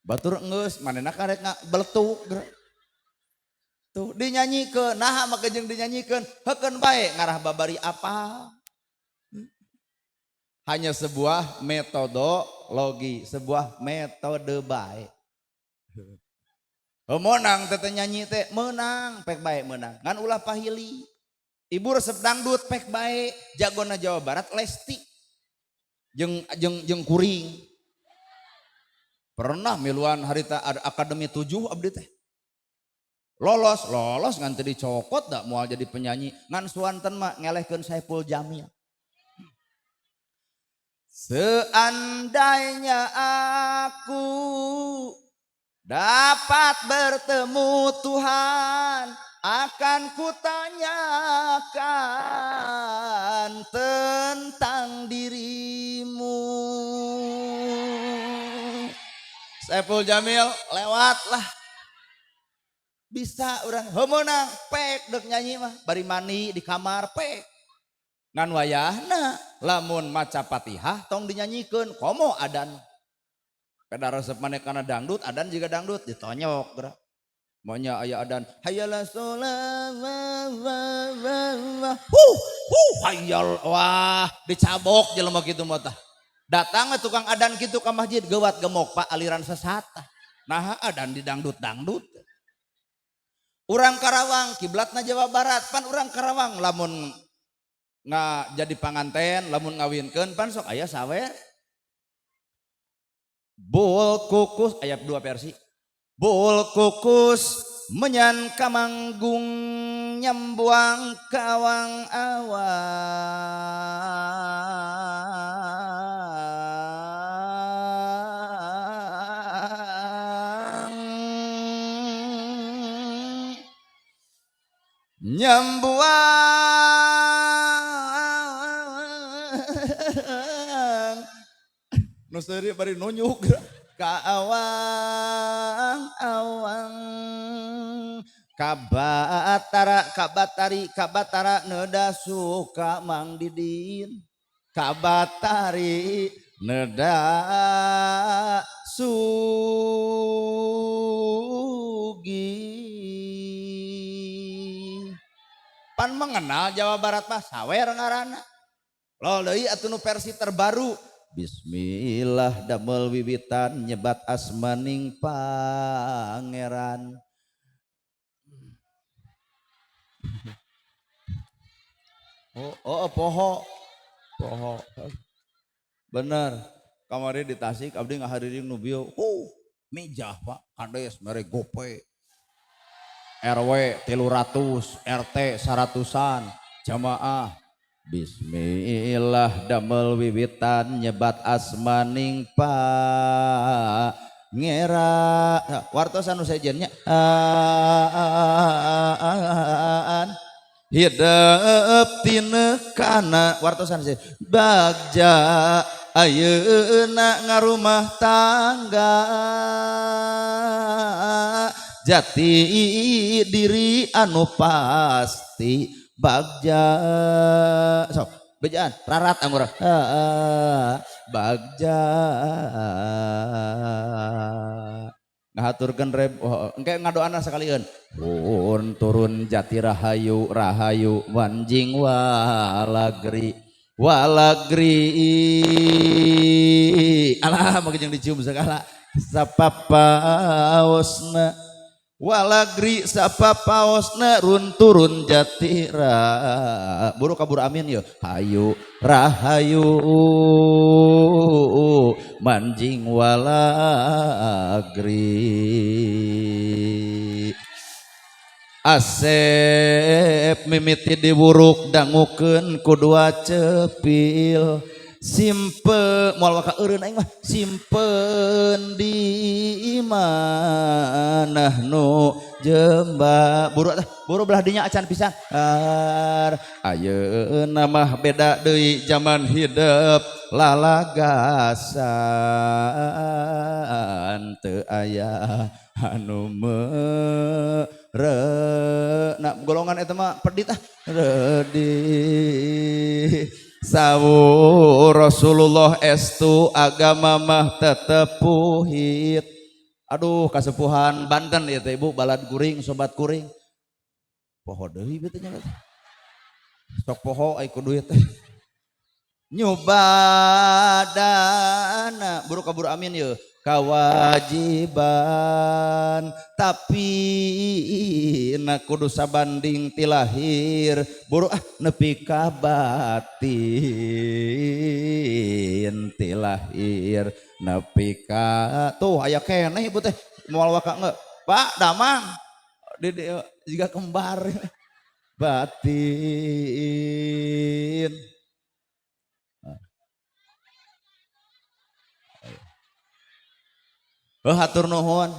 batur ngeus manehna karek beletuk. Tuh dinyanyikeun, naha make jeung dinyanyikeun, heukeun bae ngarah babari apa. Hanya sebuah metodologi, sebuah metode bae. Meunang teh nyanyi teh, meunang pek bae meunang. Ngan ulah pahili. Ibu resep dangdut pek bae, jagona Jawa Barat Lesti. Jeung jeung jeung kuring. Pernah miluan harita ada akademi 7 abdi teh. Lolos, lolos ngan teu dicokot da moal jadi penyanyi. Ngan suanten mah ngelehkeun Saipul Jamil. Seandainya aku dapat bertemu Tuhan, akan kutanyakan tentang dirimu. Saipul Jamil lewatlah. Bisa orang meunang pek dek nyanyi mah bari mandi di kamar pek. Ngan wayahna lamun maca Fatihah tong dinyanyikeun komo adan. Peda resep maneh kana dangdut, adan juga dangdut ditonyok geura. Maunya aya adan hayyala sholat huh huh hayyal wah dicabok jelema kitu mah tah. Datang tukang adan kitu ka masjid geuwat gemok Pak aliran sesat. Nah adan di dangdut-dangdut. Urang Karawang kiblatna Jawa Barat pan urang Karawang lamun nga jadi panganten lamun ngawinkeun pan sok aya sawer. Bul kukus aya dua versi. Bul kukus menyan kamanggung nyembuang kawang awang. Nyembuang nu seuri bari nunjuk ka awang awang kabatara kabatari kabatara neda suka Mang Didin kabatari neda sugi. Pan mengenal Jawa Barat mah sawer ngaranna. Lol deui atuh nu versi terbaru. Bismillah damel wiwitan nyebat asmaning pangeran. Oh, oh, poho. Poho. Bener. Kamari di Tasik abdi ngahariring nu bieu. Mijah Pak, kades mere gope. RW 300, RT 100-an, jamaah. Bismillah damel wiwitan nyebat asmaning pangeran. Wartosan nu sejennya. Hidup tinekana wartosan sejen. Bagja ayeuna ngarumah tangga. Jati diri anu pasti bagja. Sok bejaan rarat anggur bagja ngahaturkeun reb oh, engke ngadoana sakalieun pun turun jati rahayu rahayu wanjing walagri walagri alah make jeung dicium segala sapapaosna walagri sapapaosna run turun jati ra buru kabur amin yo hayu rahayu manjing walagri Asep mimiti diwuruk dangukeun ku dua cepil simpe moal waka eureun aing mah simpen di manah nu jemba buru tah buru belah dinya acan pisan ayeuna mah beda deui zaman hidup lalagasan teu aya anu mere nah golongan eta mah pedit ah redi sawu Rasulullah estu agama mah tetep puhit. Aduh kasepuhan Banten ieu teh Ibu balad kuring sobat kuring. Poho deui beuh teh nya. Sok poho ai ku duit teh. Nyubadana buru kabur amin ye kewajiban tapi na kudu sabanding ti lahir buru ah nepi ka batin ti lahir nepi ka tuh aya keneh ibu teh moal waka nge Pak Damang di jiga kembar batin. Oh, hatur nuhun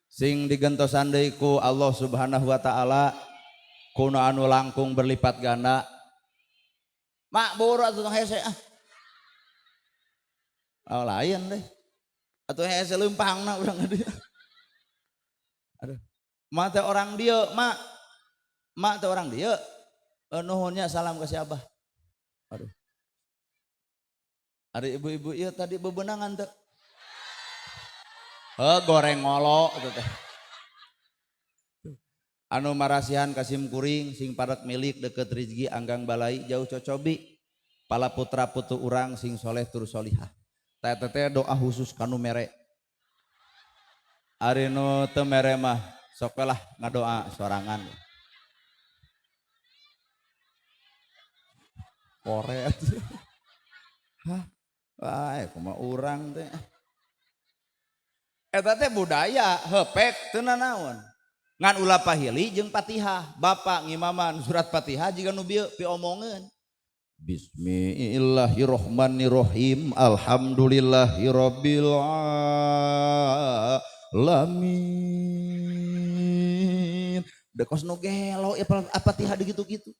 sing digentosan deui ku Allah Subhanahu wa taala kuna anu langkung berlipat ganda. Mak buru atuh hese ah. Oh, lain deh. Atuh hese leumpangna urang dieu. Aduh. Mak teh orang dieu, mak. Mak teh orang dieu. Nuhunnya salam ke si Abah. Aduh. Ari ibu-ibu ieu tadi bebenangan teu. Goreng ngolo itu teh. Anu marasihan kasim kuring sing paret milik deket rizki anggang balai jauh cocobi. Pala putra putu urang sing soleh tur solihah. Teh teh doa khusus kanu mere. Ari nu teu mere mah sok lah ngadoa sorangan. Koret. Hah? Wah, kumaha urang teh. Eta teh budaya hepek teu nanaon. Ngan ulah pahili jeung Fatihah. Bapak ngimaman surat Fatihah jiga nu bieu piomongeun. Bismillahirrahmanirrahim. Alhamdulillahirabbil alamin. Da kos nu gelo ya Fatihah digitu-gitu.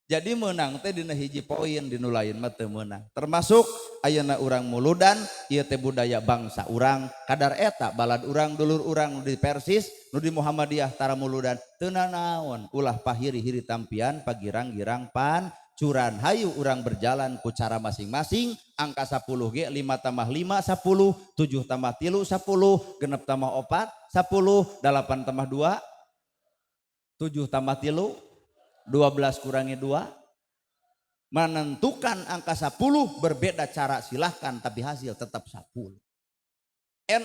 Jadi menang teh dina hiji poin dinu lain mah teu meunang. Termasuk ayeuna urang muludan ieu teh budaya bangsa urang kadar eta balad urang dulur urang nu di Persis nu di Muhammadiyah tara muludan teu nanaon ulah pahiri-hiri tampian pagirang-girang pancuran hayu urang berjalan ku cara masing-masing angka 10 ge 5 tambah 5 10 7 tambah 3 10 genep tambah 4 10 8 tambah 2 7 tambah 3 12 kurangi 2 menentukan angka 10 berbeda cara silahkan tapi hasil tetap 10.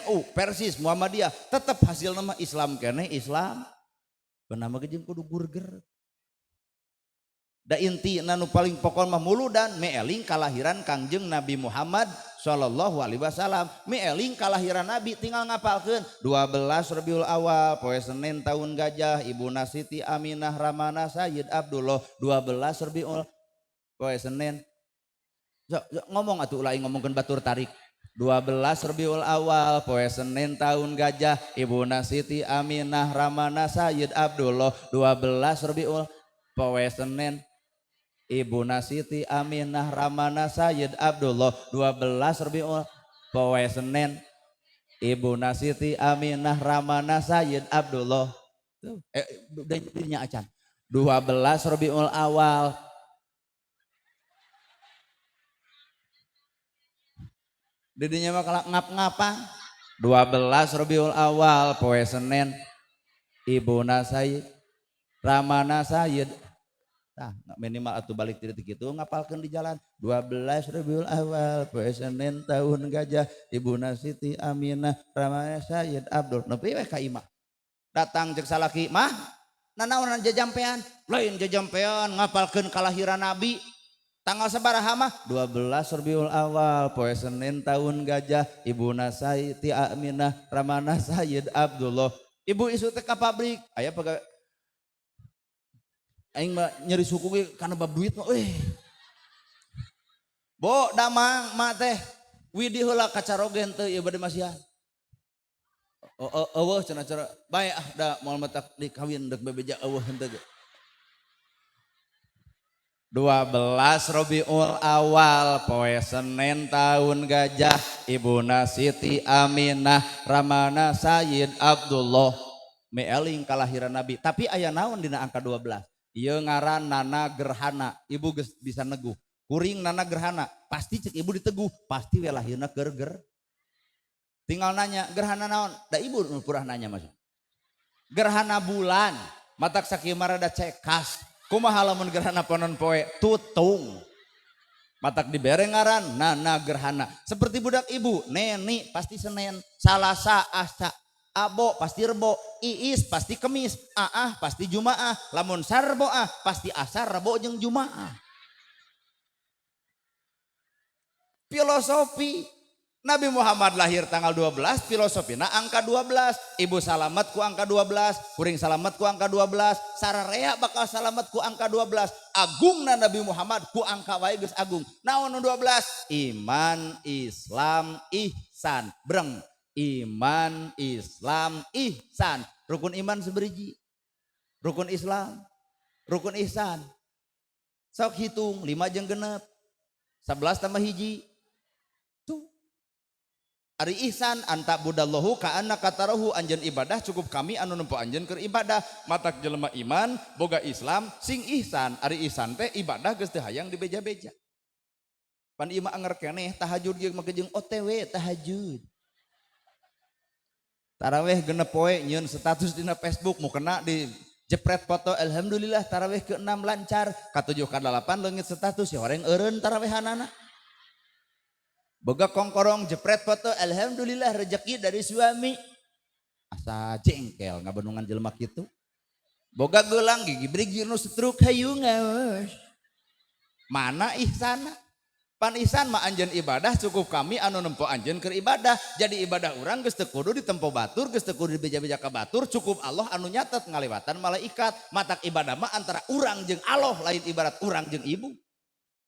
NU Persis Muhammadiyah tetap hasil nama Islam kene Islam bernama jeung kudu gurger. Da inti nanu paling pokok mah muludan meeling kalahiran Kangjeng Nabi Muhammad sallallahu alaihi wasallam meeling kalahiran Nabi tinggal ngapalkeun 12 Rabiul Awal poe Senin tahun gajah Ibuna Siti Aminah Ramana Sayyid Abdullah 12 Rabiul poe Senin. Sok ngomong atuh ulah ngomongkeun batur tarik. 12 Rabiul Awal poe Senin tahun gajah Ibuna Siti Aminah Ramana Sayyid Abdullah 12 Rabiul poe Senin Ibuna Siti Aminah Ramana Sayyid Abdullah 12 Rabiul poe Senin Ibuna Siti Aminah Ramana Sayyid Abdullah tuh udah dirinya acan 12 Rabiul Awal didinya mah kalau ngap-ngapa 12 Rabiul Awal poe Senin Ibuna Sayyid Ramana Sayyid. Nah, minimal atau balik titik itu ngapalkeun di jalan 12 Rabiul Awal poe Senin tahun gajah Ibuna Siti Aminah Ramana Sayyid Abdul nepi we ka imah. Datang cek salaki mah nanaonan jajampean lain jajampean ngapalkeun kalahiran Nabi tanggal sabaraha mah 12 Rabiul Awal poe Senin tahun gajah Ibuna Siti Aminah Ramana Sayyid Abdullah. Ibu isu teh ka pabrik aya pagawe aing mah nyeri suku ge kana bab duit mah euy. Bo damang mak teh widi heula kacarogen teu ieu bade masihan. Eueuh cenah cara bae ah da moal matak dikawin deuk bebeja eueuh henteu ge. 12 Rabiul Awal poe Senin tahun gajah Ibuna Siti Aminah Ramana Sayyid Abdullah meeling kalahiran Nabi tapi aya naon dina angka 12 ieu ngaran nana gerhana ibu geus bisa neguh kuring nana gerhana pasti cek ibu diteguh pasti we lahirna keur ger tinggal nanya gerhana naon da ibu nu purah nanya mas gerhana bulan Matak sakieu mah rada cekas. Kumaha lamun gerhana panon poe tutung. Matak dibere ngaran nana gerhana. Seperti budak ibu, Neni pasti Senin, Salasa Asa, Abo pasti Rebo, Iis pasti Kemis, Aah pasti Jumaah, lamun Sarboah pasti Asar, Rebo jeung Jumaah. Filosofi Nabi Muhammad lahir tanggal 12, filosofina angka 12, ibu salamet ku angka 12, kuring salamet ku angka 12, sararea bakal salamet ku angka 12, agungna Nabi Muhammad ku angka wae geus agung. Naon nu 12? Iman, Islam, ihsan. Breng. Iman, Islam, ihsan. Rukun iman seberiji. Rukun Islam, rukun ihsan. Sok hitung 5 jeung genep. 11 tambah hiji. Tuh. Ari ihsan anta budallahu ka annaka tarahu, anjeun ibadah cukup kami anu nempo anjeun keur ibadah. Matak jelema iman boga Islam sing ihsan. Ari ihsan teh ibadah geus teu hayang dibeja-beja. Pan ieu mah anger keneh tahajud ge make jeung OTW tahajud. Taraweh genep poe nyieun status dina Facebook mukena di jepret foto alhamdulillah taraweh ke-6 lancar, ka-7 ka-8 leungit status ya horeng eureun tarawehanana. Boga kongkorong jepret foto alhamdulillah rezeki dari suami. Asa jengkel ngabendungan jelema kitu. Boga gelang gigi brigi nu stroke hayu ngaos. Mana ihsana? Pan ihsan mah anjeun ibadah cukup kami anu nempo anjeun keur ibadah. Jadi ibadah urang geus teu kudu ditempo batur, geus teu kudu dibeja-beja ka batur, cukup Allah anu nyatet ngalewatan malaikat. Matak ibadah mah antara urang jeung Allah, lain ibarat urang jeung ibu.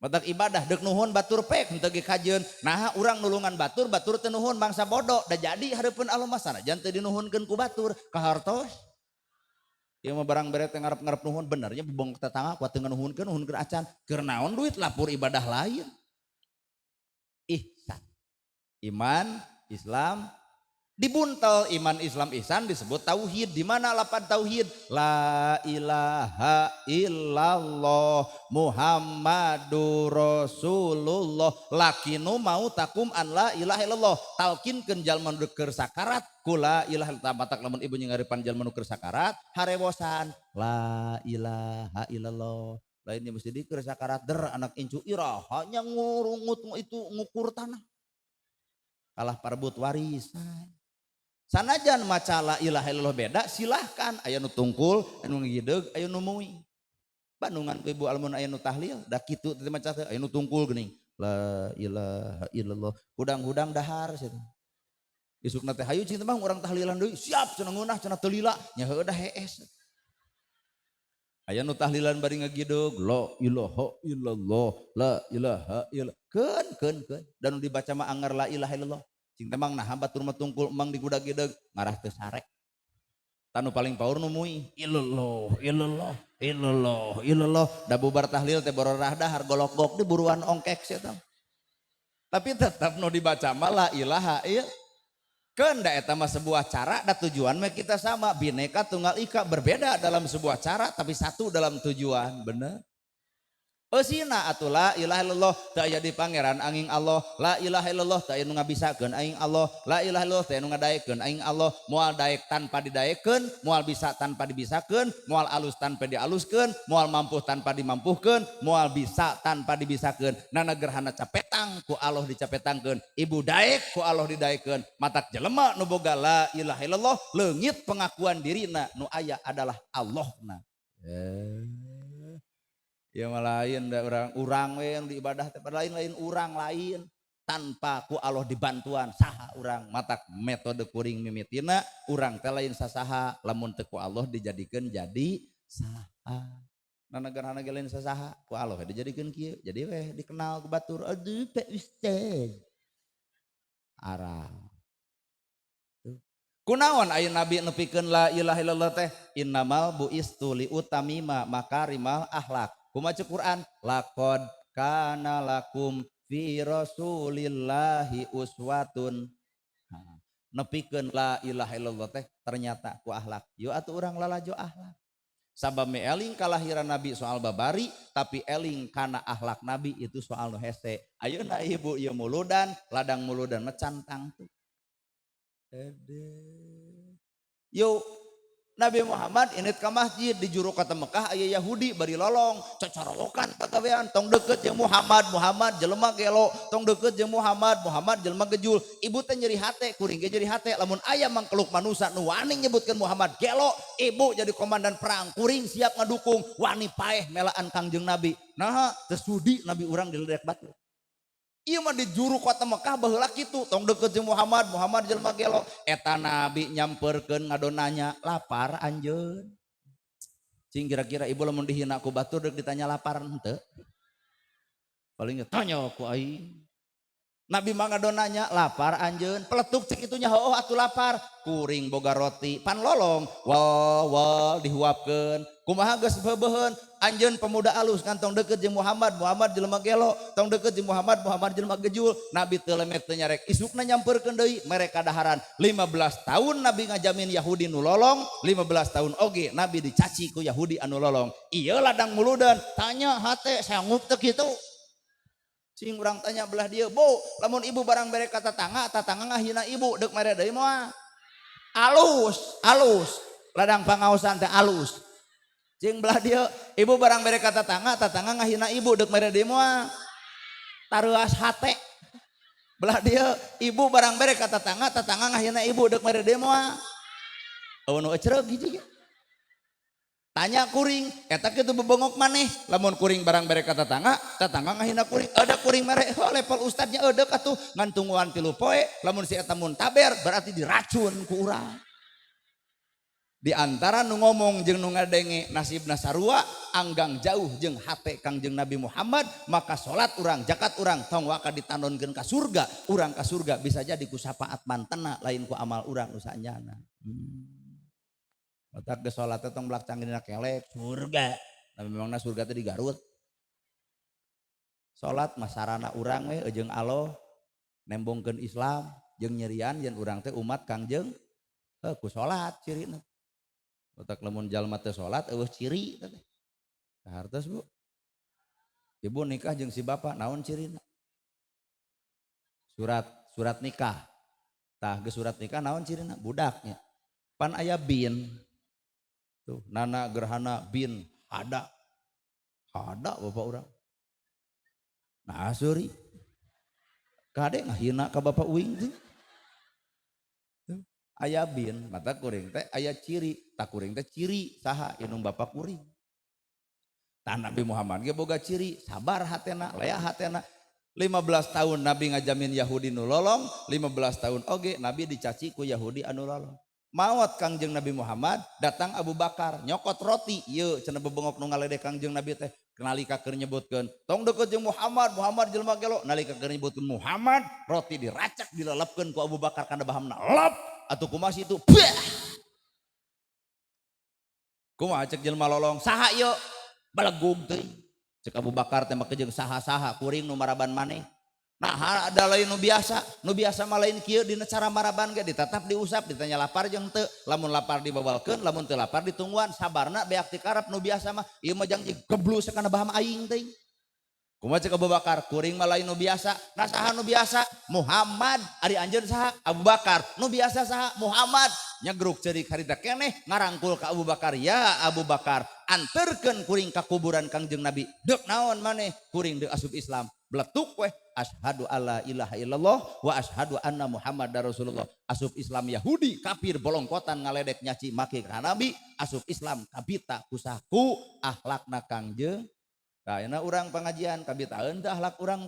Matak ibadah deuk nuhun batur pek henteu ge kajeun. Naha urang nulungan batur, batur teu nuhun bangsa bodoh. Da jadi hareupeun Allah mah sanajan teu dinuhunkeun ku batur, kahartos. Ieu mah barang bere teh ngarep-ngarep nuhun benernya bobong tetangga kuat teu nganuhunkeun, nuhunkeun acan. Keur naon duit lapur ibadah lain. Ihsan. Iman, Islam, dibuntel iman, Islam, ihsan disebut tauhid. Di mana lapan tauhid? La ilaha illallah Muhammadur Rasulullah. Lakinu mau takum an la ilaha illallah. Talkinkeun jalma nu keur sakarat ku la ilaha illallah. Matak lamun ibu nyangaripan jalma nu keur sakarat harewosan la ilaha illallah. Lainnya mesti diker sakarat der anak incu iraha nya ngurungut itu ngukur tanah. Kalah parebut warisan. Sanajan maca la ilaha illallah beda silahkan, aya nu tungkul, aya nu ngideug, aya nu mui. Bandungan ku ibu almun aya nu tahlil, da kitu teh maca teh aya nu tungkul geuning. La ilaha illallah. Hudang-hudang dahar sia teh. Isukna teh hayu cing teh mah urang tahlilan deui, siap cenah ngeunah cenah teu lila, nya heueuh da hees. Aya nu tahlilan bari ngagideg la ilaha illallah, la ilaha illallah. Keun keun keun dan nu dibaca mah anger la ilaha illallah. Cing teh mang naha batur mah tungkul emang di gudag-gideg ngarah teu sare. Tanu paling paur nu mui illallah illallah illallah illallah. Da bubar tahlil teh bororah dahar golok-gok di buruan ongkek sia teh. Tapi tetap nu dibaca mah la ilaha illallah. Keun da eta mah sebuah cara da tujuan mah kita sama, bineka tunggal ika berbeda dalam sebuah cara tapi satu dalam tujuan, bener. Eusina atuh la ilaha illallah teu aya di pangeran angin Allah, la ilaha illallah teu aya nu ngabisakeun aing Allah, la ilaha illallah teu aya nu ngadaekeun aing Allah, moal daek tanpa didaekeun, moal bisa tanpa dibisakeun, moal alus tanpa dialuskeun, moal mampuh tanpa dimampuhkeun, moal bisa tanpa dibisakeun. Nana gerhana capetang ku Allah dicapetangkeun, ibu daek ku Allah didaekeun, matak jelema nu boga la ilaha illallah leungit pengakuan dirina nu aya adalah Allahna. Ya malah lain da urang we yang diibadah teh lain-lain urang lain tanpa ku Allah dibantuan saha urang. Matak metode kuring mimitina urang teh lain sasaha lamun teu ku Allah dijadikeun jadi saha. Nana gerhana ge lain sasaha ku Allah we dijadikeun kieu jadi weh dikenal ku batur aduh Pak Ustaz. Arah. Tuh. Kunaon aya nabi nepikeun la ilaha illallah teh innamal buistu li utamima makarimal akhlak. Kumaha ceuk Quran? Laqad kana lakum fi rasulillahi uswatun. Nepikeun la ilaha illallah teh ternyata ku akhlak. Yo atuh urang lalajo akhlak. Sabab me eling kalahiran nabi soal babari, tapi eling kana akhlak nabi itu soal nu hese. Ayeuna ibu ieu muludan, ladang muludan mah cantang tuh. Ede. Yuk Nabi Muhammad indit ka masjid di juru kota Mekah aya Yahudi bari lolong cocorowokan pagawean tong deket jeung Muhammad, Muhammad jelema gelo, tong deket jeung Muhammad, Muhammad jelema gejul. Ibu teh nyeri hate, kuring ge nyeri hate lamun aya mangkeluk manusa nu wani nyebutkeun Muhammad gelo, ibu jadi komandan perang, kuring siap ngadukung, wani paeh melaan Kangjeng Nabi. Naha teu sudi Nabi urang diledek batur. Ieu mah di juru kota Mekah baheula kitu, tong deket jeung Muhammad, Muhammad jelema gelo. Eta Nabi nyamperkeun ngadonanya, lapar anjeun. Cing kira-kira ibu lamun dihina ku batur deuk ditanya lapar henteu? Paling ge tanya ku aing. Nabi mah ngadonanya, lapar anjeun. Peletuk cek itunya, heueuh atuh lapar. Kuring boga roti, pan lolong, wal wal dihuapkeun. Kumaha geus beubeun, anjeun pemuda alus kan tong deket jeung Muhammad, Muhammad jelema gelo, tong deket jeung Muhammad, Muhammad jelema gejul. Nabi teu lemet teu nyarek, isukna nyamperkeun deui mereka daharan. 15 tahun Nabi ngajamin Yahudi nu lolong, 15 tahun oge Nabi dicaci ku Yahudi anu lolong. Ieu ladang muludan, tanya hate sanggup teu kitu? Cing urang tanya belah dieu, Bu, lamun ibu barang bere ka tetangga, tetangga ngahina ibu deuk mere deui moal? Alus, alus. Ladang pangaosan teh alus. Cing belah dieu, ibu barang bere ka tetangga, tetangga ngahina ibu deuk mere deui moal? Tareuas hate. Belah dieu, ibu barang bere ka tetangga, tetangga ngahina ibu deuk mere deui moal? Eueuh nu ecreug hiji ge. Tanya kuring, eta kitu bebongok maneh, lamun kuring barang bere ka tetangga, tetangga ngahina kuring, ada kuring mere, oh, level ustadnya eudek atuh, ngan tungguan 3 poe, lamun si eta muntaber berarti diracun ku urang. Di antara nu ngomong jeung nu ngadenge nasibna sarua, anggang jauh jeung hate Kangjeng Nabi Muhammad, maka salat urang, zakat urang tong waka ditandonkeun ka surga, urang ka surga bisa jadi ku syafaat mantena lain ku amal urang nu saenyana. Otak geus salat teh tong belak canggihna kelek surga. Nah memangna surga teh di Garut. Salat mah sarana urang we jeung Allah nembongkeun Islam jeung nyerian yen urang teh umat Kangjeng heuh ku salat cirina. Otak lamun jalma teu salat eueuh ciri teh. Kahartos Bu. Ibu nikah jeung si bapak naon cirina? Surat surat nikah. Tah geus surat nikah naon cirina? Budaknya. Pan aya bin. Tuh, Nana Gerhana bin Hada. Hada bapak urang. Nah, sorry. Kade ngahina ka bapak uing teh. Tuh, aya bin, mata kuring teh aya ciri, tak kuring teh ciri saha indung bapak kuring. Tah Nabi Muhammad ge boga ciri, sabar hatena, lea hatena. 15 tahun Nabi ngajamin Yahudi nu lolong, 15 tahun oge Nabi dicaci ku Yahudi anu lolong. Maot Kangjeng Nabi Muhammad, datang Abu Bakar, nyokot roti, ieu cenah bebengok nu ngaledek Kangjeng Nabi teh. Nalika keur nyebutkeun, tong deket jeung Muhammad, Muhammad jelema gelo. Nalika keur nyebutkeun Muhammad, roti diracak dilelepkeun ku Abu Bakar kana bahamna. Lep, atuh kumaha itu? Bah. Kumaha cek jelema lolong? Saha ieu? Balegug teuing. Cek Abu Bakar teh make jeung saha-saha kuring nu maraban maneh. Nah ada lain nu biasa mah lain kieu dina cara maraban ge ditetap diusap ditanya lapar jeung teu, lamun lapar dibabalkeun, lamun teu lapar ditungguan, sabarna beak ti karep nu biasa mah ieu mah jang geblus kana baham aing teuing. Kumaha cek Abu Bakar, kuring mah lain nu biasa. Nah saha nu biasa? Muhammad. Ari anjeun saha? Abu Bakar. Nu biasa saha? Muhammad. Nyegruk ceurik harita keneh ngarangkul ka Abu Bakar, ya Abu Bakar, anterkeun kuring ka kuburan Kangjeng Nabi. Deuk naon maneh? Kuring deuk asup Islam. Beletuk weh, asyhadu alla ilaha illallah wa asyhadu anna Muhammadar Rasulullah. Asup Islam Yahudi kafir bolongkotan ngaledek nyaci maki ka Nabi, asup Islam kabita kusaku akhlakna Kangjeng. Nah, enak urang pengajian kabitaeun teh akhlak urang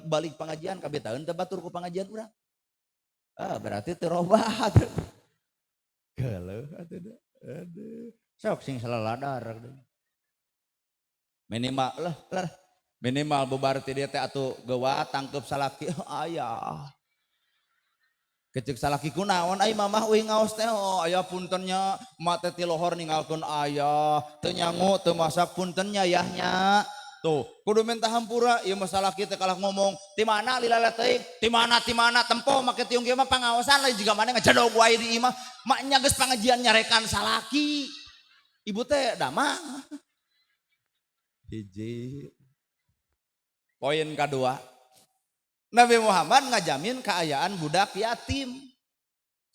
balik pengajian kabitaeun teh batur ku pengajian urang. Ah, berarti teu robah. Geuleuh atuh da. Aduh. Sok sing salaladar. Minimal lah, lah. Minimal bubar ti dieu teh atuh geuwat tangkeup salaki ayah. Kecek salaki kunaon ai mamah uing ngaos teh, oh aya puntennya mak teh ti lohor ninggalkeun ayah teu nyangu teu masak puntennya yahnya. Tuh kudu minta hampura ieu mah salaki teh kalah ngomong ti mana lila teuing ti mana tempo make tiung kieu mah pangaosan lain jiga maneh ngajedog wae di imah maknya geus pangajian nyarekan salaki ibu teh damang. Hiji poin kedua, Nabi Muhammad ngajamin keayaan budak yatim.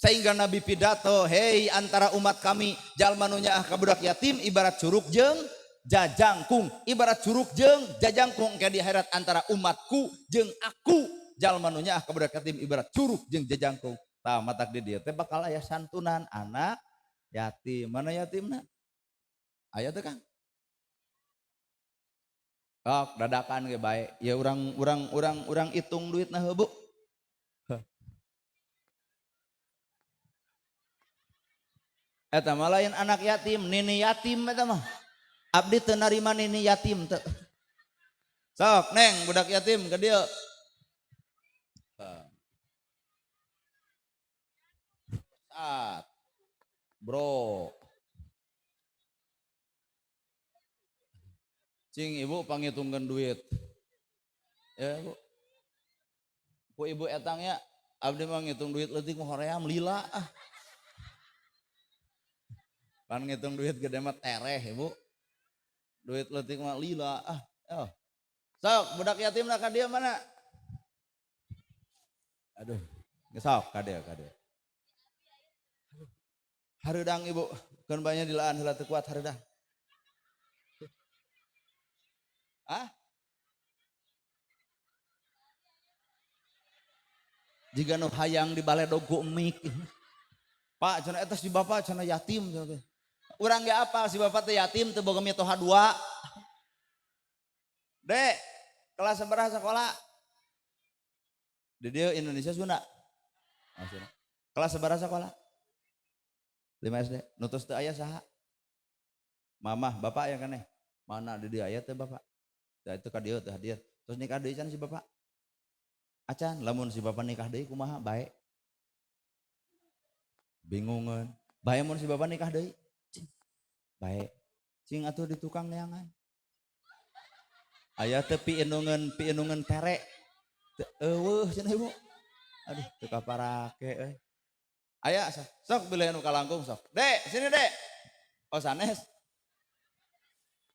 Sehingga Nabi pidato, "Hei antara umat kami, jalma nu nyaah ka budak yatim ibarat curug jeung jajangkung, ibarat curug jeung jajangkung ke di akhirat antara umatku jeung aku, jalma nu nyaah ka budak yatim ibarat curug jeung jajangkung." Tah, matak di dieu teh bakal aya santunan anak yatim. Mana yatimna? Aya teu, Kang? Oh, dadakan ge bae. Ya urang urang urang urang hitung duitna heuh, Bu. Eta mah lain anak yatim, nini yatim eta mah. Abdi teu narima nini yatim teu. Sok, Neng, budak yatim ke dieu. Sat. Bro. Cing ibu pangitungkeun duit. Ya, Bu. Ku ibu etangnya abdi mah ngitung duit leutik mah hoream lila ah. Pan ngitung duit gede mah tereh, Ibu. Duit leutik mah lila ah. Oh. Sok, budak yatim ka dieu mana? Aduh, sok ka dieu, ka dieu. Hareudang Ibu, keun bae dilaan heula teu kuat hareudang. Ah? Jiga nu hayang dibaledog ku emik. Pak, cenah eta si bapak cenah yatim cenah teh. Urang ge apal si bapak teh yatim teu boga mitoha dua. Dek, kelas sabaraha sekolah? Di dieu Indonesia Sunda. Oh, Sunda. Kelas sabaraha sekolah? 5 SD. Nu tos teu aya saha? Mamah, bapak ya keneh. Mana di dieu aya teh bapak? Tah itu ka dieu teh hadir. Terus nikah deui can si bapak? Acan, lamun si bapak nikah deui kumaha? Bae. Bingungeun. Bae mun si bapak nikah deui? Bae. Cing atuh di tukang neangan. Aya teh piinungeun, piinungeun tere. Teu eueuh cenah ibu. Aduh, teu kaparake euy. Aya sok bilih nu kalangkung sok. Dek, sini Dek. Oh sanes.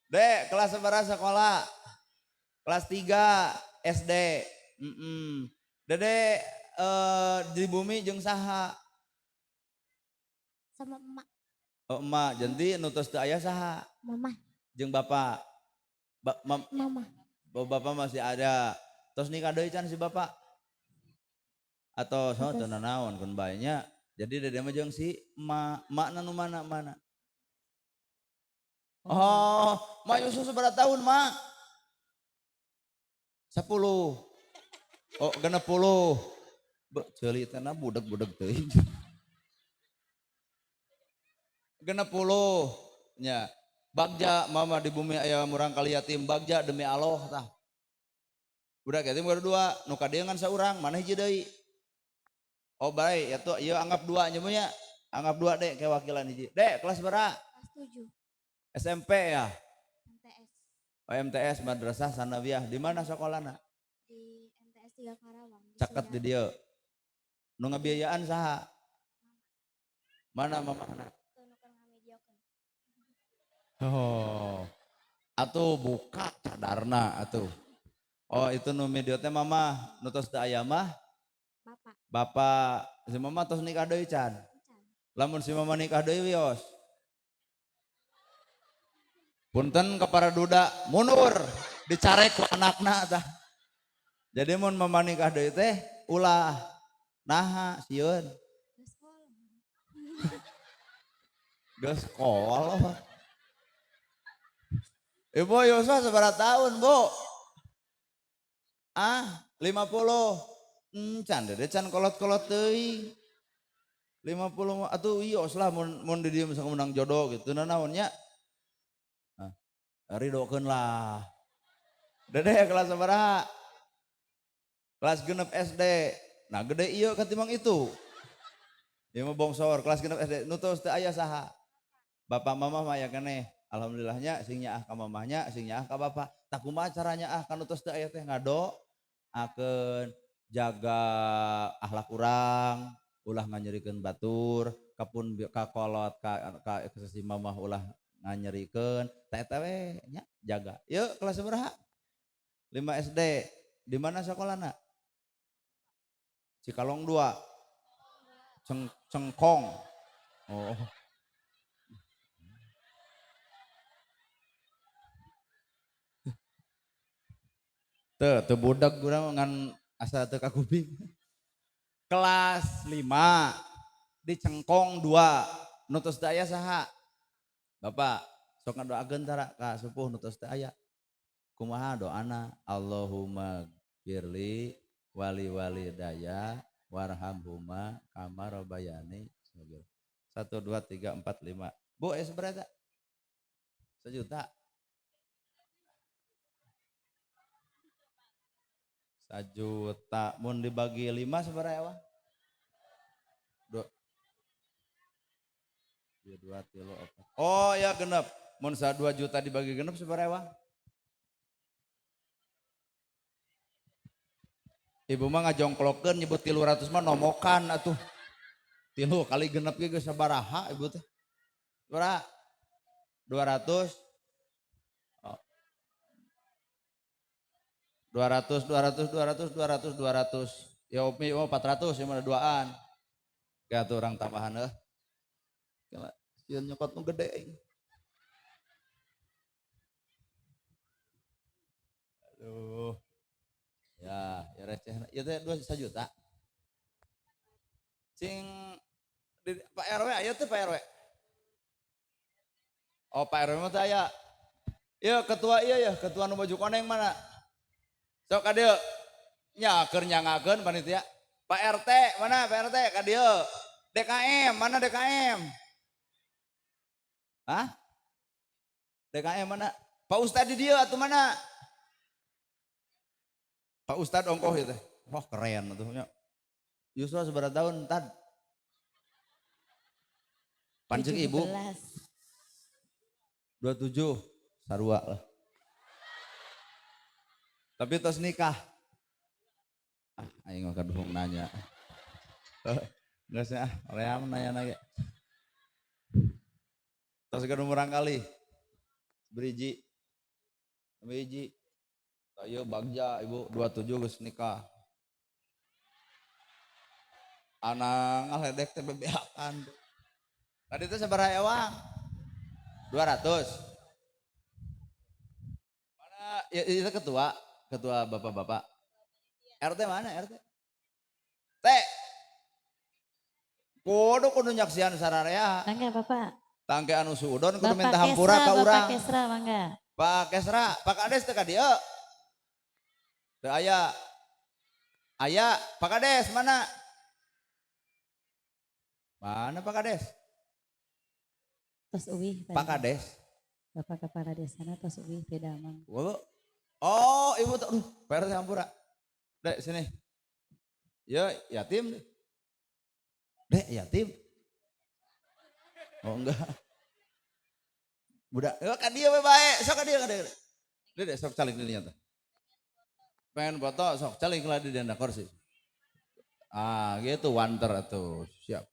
Dek, kelas sabaraha sekolah? Kelas 3 SD. Dede di bumi jeung saha? Sama emak. Oh, emak, jadi nu tos teu aya saha? Mama. Jeung bapak. Mama. Oh, bapak masih ada. Terus nikah deui can si bapak? Atau so teu nanaon keun bae nya. Jadi dede mah jeung si emak. Emakna nu mana mana? Oh, Mak Yusuf seberapa tahun, Mak? 10. Oh, 60. Be, ceuli teh na budeg-budeg teuing. 60. Nya. Bagja mama di bumi aya murang kali yatim, bagja demi Allah tah. Budak yatim baru dua, nu ka dieu ngan saurang, mana hiji deui? Oh baik, ya tuh, ieu anggap dua nya nya. Anggap dua dek kewakilan hiji. Dek, kelas berapa? Kelas 7. SMP ya? MTS. Oh, MTS Madrasah Sanawiyah. Di mana sekolahna? Di MTS 3 Karawang. Di Caket di dieu. Nu ngabiayaan saha? Mana mamahna? Oh. Atuh buka cadarna atuh. Oh, itu nu medio teh mama, nu tos teu aya mah? Bapak. Bapak. Si mama tos nikah deui can? Can. Lamun si mama nikah deui wios. Punten ka para duda, mundur, dicarek ku anakna tah. Jadi mun mama nikah deui teh ulah naha sieun. Geus kolot. Geus kolot. Ibu Yosua sabaraha tahun, Bu? Ah, 50. Can dede can kolot-kolot teuing. 50 mah atuh ios lah mun di dieu misalkan menang jodoh gitu. Nah naon nya? Nah, ridokeun lah. Dede kelas sabaraha? Kelas 6 SD. Nah gede ieu katimbang itu. Ieu mah bongsor kelas 6 SD. Nu tos teu aya saha? Bapak mama mah aya keneh. Alhamdulillahnya sing nyaah ka mamahnya, sing nyaah ka bapak. Tak kumaha caranya ah kan tos teu aya teh ngadoakeun jaga akhlak urang, ulah nganyerikeun batur, kapun ka kolot ka si mamah ulah nganyerikeun, tah eta we nya jaga. Yuk kelas sabaraha? 5 SD. Di mana sekolahna? Cikalong 2. Cengkong. Oh. Teu budak urang ngan asa teu kakuping. Kelas 5 di Cengkong 2. Nu tos teu aya saha? Bapak, sok ngadoakeun tara ka sepuh nu tos teu aya. Kumaha doana? Allahumma firli wali walidaya warhamhuma kama robayani shaghira. 1 2 3 4 5. Bu, seberapa? 1 juta. 1 juta mun dibagi 5 seberapa wah? 2 2 3 4. Oh ya genep. Mun 2 juta dibagi genep seberapa wah? Ibu mah ngajongklokeun nyebut 300 mah nomokan atuh. 3 kali genep ge geus sabaraha ibu teh? Sabaraha? 200. Oh. 200, 200, 200, 200, 200. Ya omi oh 400 ya mana duaan. Kayak tuh orang tambahan eueuh. Kela sieun nyokot nu gede aing. Aduh. Ya, ya receh. Ya teh 2 juta. Cing di, Pak RW aya teh Pak RW. Oh Pak RW mah teh aya. Iya ketua iya ya, ketua nu baju koneng mana? Sok ka dieu. Nya keur nyangakeun panitia. Pak RT mana Pak RT ka dieu. DKM mana DKM? Hah? DKM mana? Pak Ustad di dieu atuh mana? Pak Ustad ongkoh ieu teh. Wah keren atuh nya. Yuswa sabaraha tahun tad? Pancek ibu? 17. 27, sarua lah. Tapi tos nikah. Ah, aing mah kaduhung nanya. Geus ah, hoream nanya ge. Tos gaduh murangkalih. Beriji. Hiji. Tah ieu bagja ibu 27 geus nikah. Anak ngaledek teh bebeakan. Tadi teh sabaraha ewang? 200. Mana ya, itu ketua, ketua bapak-bapak. RT mana RT? T. Kudu kudu nyaksian sararea. Mangga Bapak. Tangke anu suudon kudu Bapak minta hampura Kesra, ka urang. Bapak Kesra mangga. Pak Kesra, Pak Kades teu ka dieu. Teu aya. Aya, Pak Kades mana? Mana Pak Kades? Tos uwih. Pak Kades. Bapak Kepala Desana tos uwih teu damang. Oh, ibu tuh, aduh, Pak RT hampura. Dek, sini. Ya, yatim. Dek, yatim. Oh, enggak. Budak, ya, kan dia bae, sok ka dieu ka dieu. Dek, dek, sok calik di dinya teh. Pengen foto, sok calik lah di denda kursi. Ah, gitu wanter atuh. Siap.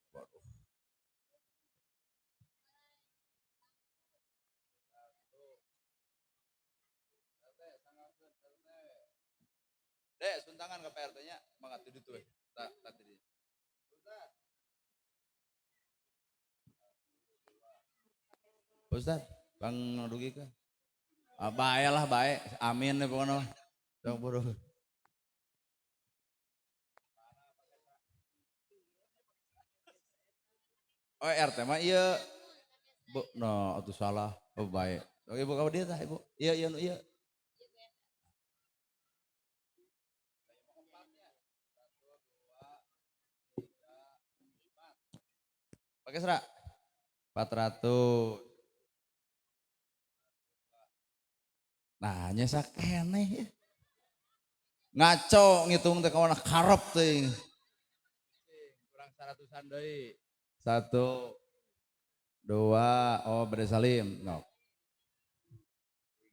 Dek, suntangan ke Pak RT-nya, mangga di ditu we. Tak tak di dieu. Ustaz, bang rugi ke? Ah, bae lah bae, amin ya pokoknya mah. Sok buru. Oh RT mah iya. Bu, no, atuh salah. Oh bae. Oh, ibu ka dieu tah ibu. Iya iya nu iya. Pakai serak. 400. Nah, nyesa keneh ya. Ngaco ngitung teh kawana karep teh. Kurang 100-an deui. 1 2, oh bade salim. No.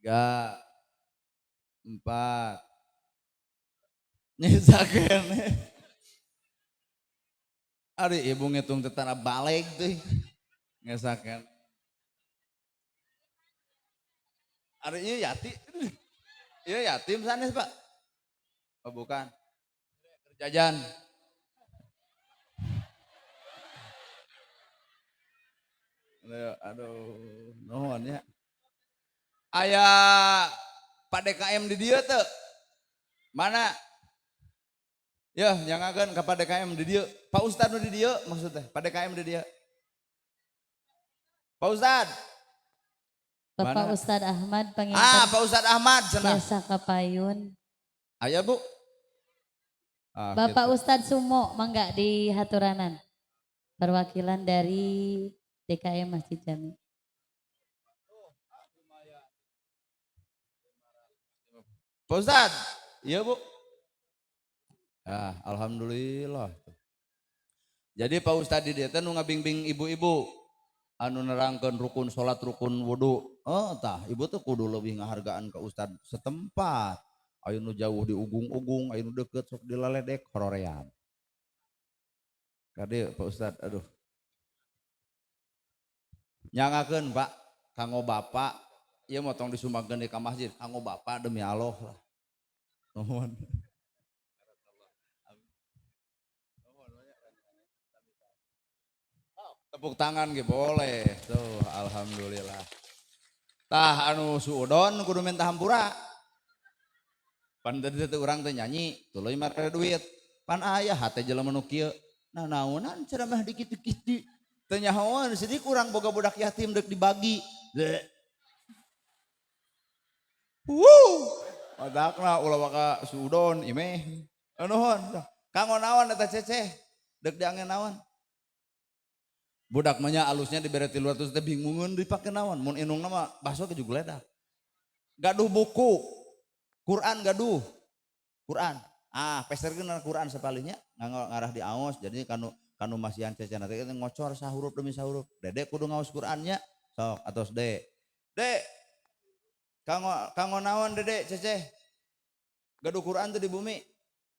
3 4. Nyesa keneh. Ari ibu ngitung teh tanah balik teh. Ngesaken. Ari ieu yatim. Ieu yatim sanes, Pak. Oh, bukan. Jajan. Aduh, nuhun ya. Aya Pak DKM di dieu teu? Mana? Ya, nyanggakeun ka Pak DKM di dieu. Pak Ustad nu di dieu maksudnya, Pak DKM di dieu. Pak Ustad. Bapak Mana? Ustadz Ahmad panginten Ah, Pak Ustad Ahmad cenah. Desa Kapayun. Aya, Bu? Ah, Bapak gitu. Ustadz Sumo mangga di haturanan. Perwakilan dari DKM Masjid Jami. Pak Ustad. Iya, Bu. Ah, alhamdulillah. Jadi Pak Ustad di dieu teh nu ngabingbing ibu-ibu anu nerangkeun rukun salat, rukun wudu. Oh, tah, ibu tuh kudu lebih ngahargaan ke ustad setempat. Ayo nu jauh di ugung-ugung, ayo nu deket sok dilaledek horoream. Kade Pak Ustad, aduh. Nyanggakeun Pak, kanggo bapak, ieu mah tong disumbangkeun di ka masjid, kanggo bapak demi Allah lah. Nuhun. Tepuk tangan ge boleh. Tuh, alhamdulillah. Tah anu suudon kudu minta hampura. Pan tadi teh urang teh nyanyi, tuluy mere duit. Pan aya hate jelema nu kieu. Nah naonan ceramah dikitu-kitu. Teu nyahoan sedih kurang boga budak yatim deuk dibagi. Bleh. Wuh. Madakna ulah waka suudon imeh. Nuhun. Kanggo naon eta ceceh? Deuk diangen naon? Budak mah nya alusnya dibere 300 teh bingungeun dipake naon. Mun indungna mah baso ge juguledak. Gaduh buku. Quran gaduh. Quran. Ah, peserkeun Quran sapalihnya ngarah di aos jadi kanu kanu masihan cecehna teh ngocor sahurup demi sahurup. Dede kudu ngaos Qurannya. Sok atos de. Dek. Kanggo kanggo naon dede ceceh? Gaduh Quran teh di bumi.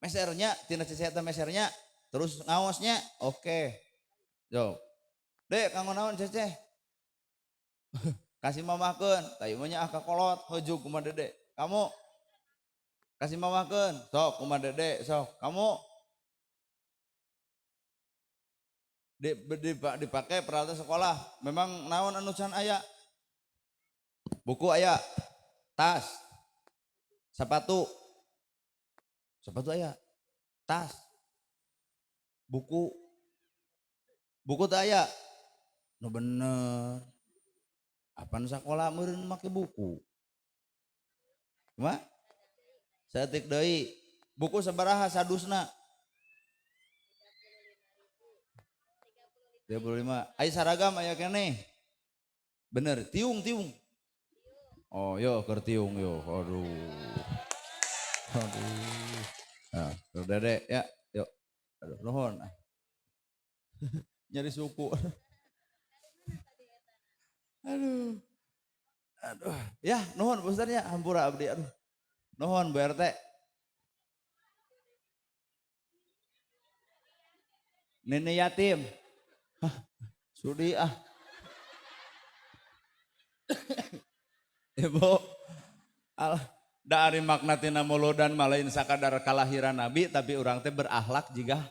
Mesernya tina ceceh eta mesernya terus ngaosnya. Oke. Yo. Dek kanggo naon ceceh? Kasih mamakeun, tah ieu mah nya ah kakolot heujug kumaha dede. Kamu kasih mamakeun, sok kumaha dede, sok. Kamu dipakai peralatan sekolah. Memang naon anu can aya? Buku aya, tas, sepatu. Sepatu aya, tas, buku. Buku teu aya. Nu bener. Apan sakola meureun make buku? Kumaha? Saeutik deui. Buku sabaraha sadusna? 35. Ai saragam aya keneh. Bener, tiung tiung. Oh, yo keur tiung yo. Aduh. Aduh. Nah, keur dede ya, yuk. Aduh, nuhun. Nyari suku. Aduh. Aduh. Ya, nuhun Pak Ustad ya, hampura abdi. Aduh. Nuhun Bu RT. Nenek yatim. Hah, sudi ah. Ibu, al dari makna tina muludan malain sakadar kalahiran Nabi tapi urang teh berakhlak jiga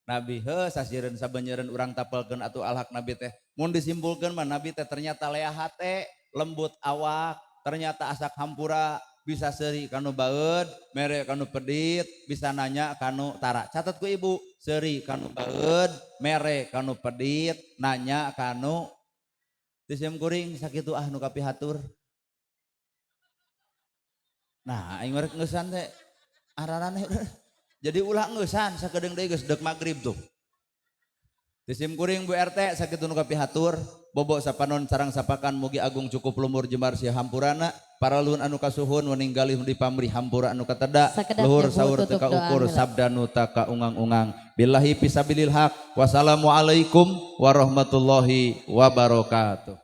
Nabi. Heuh sasireun sabeunyereun urang tapelkeun atuh akhlak Nabi teh. Mun disimpulkeun mah Nabi teh ternyata leah hate, lembut awak, ternyata asak hampura, bisa seuri kanu baeud, mere kanu pedit, bisa nanya kanu tara. Catat ku ibu, seuri kanu baeud, mere kanu pedit, nanya kanu tisim kuring sakitu ah nu kapihatur. Nah, aing rek ngeusan teh araraneh. Jadi ulah ngeusan sakedeung deui geus deuk magrib tuh. Tisim kuring Bu RT sakitu nu kapihatur, bobo sapanon sarang sapakan mugi agung cukup lumur jembar sia hampurana, paraluhun anu kasuhun wening galih di pamrih hampura anu kateda, Sakedap luhur nya, Bu, saur tutup teu kaukur doa heula. Sabda nu ta kaungang-ungang. Billahi fisabilil haq. Wassalamualaikum warahmatullahi wabarakatuh.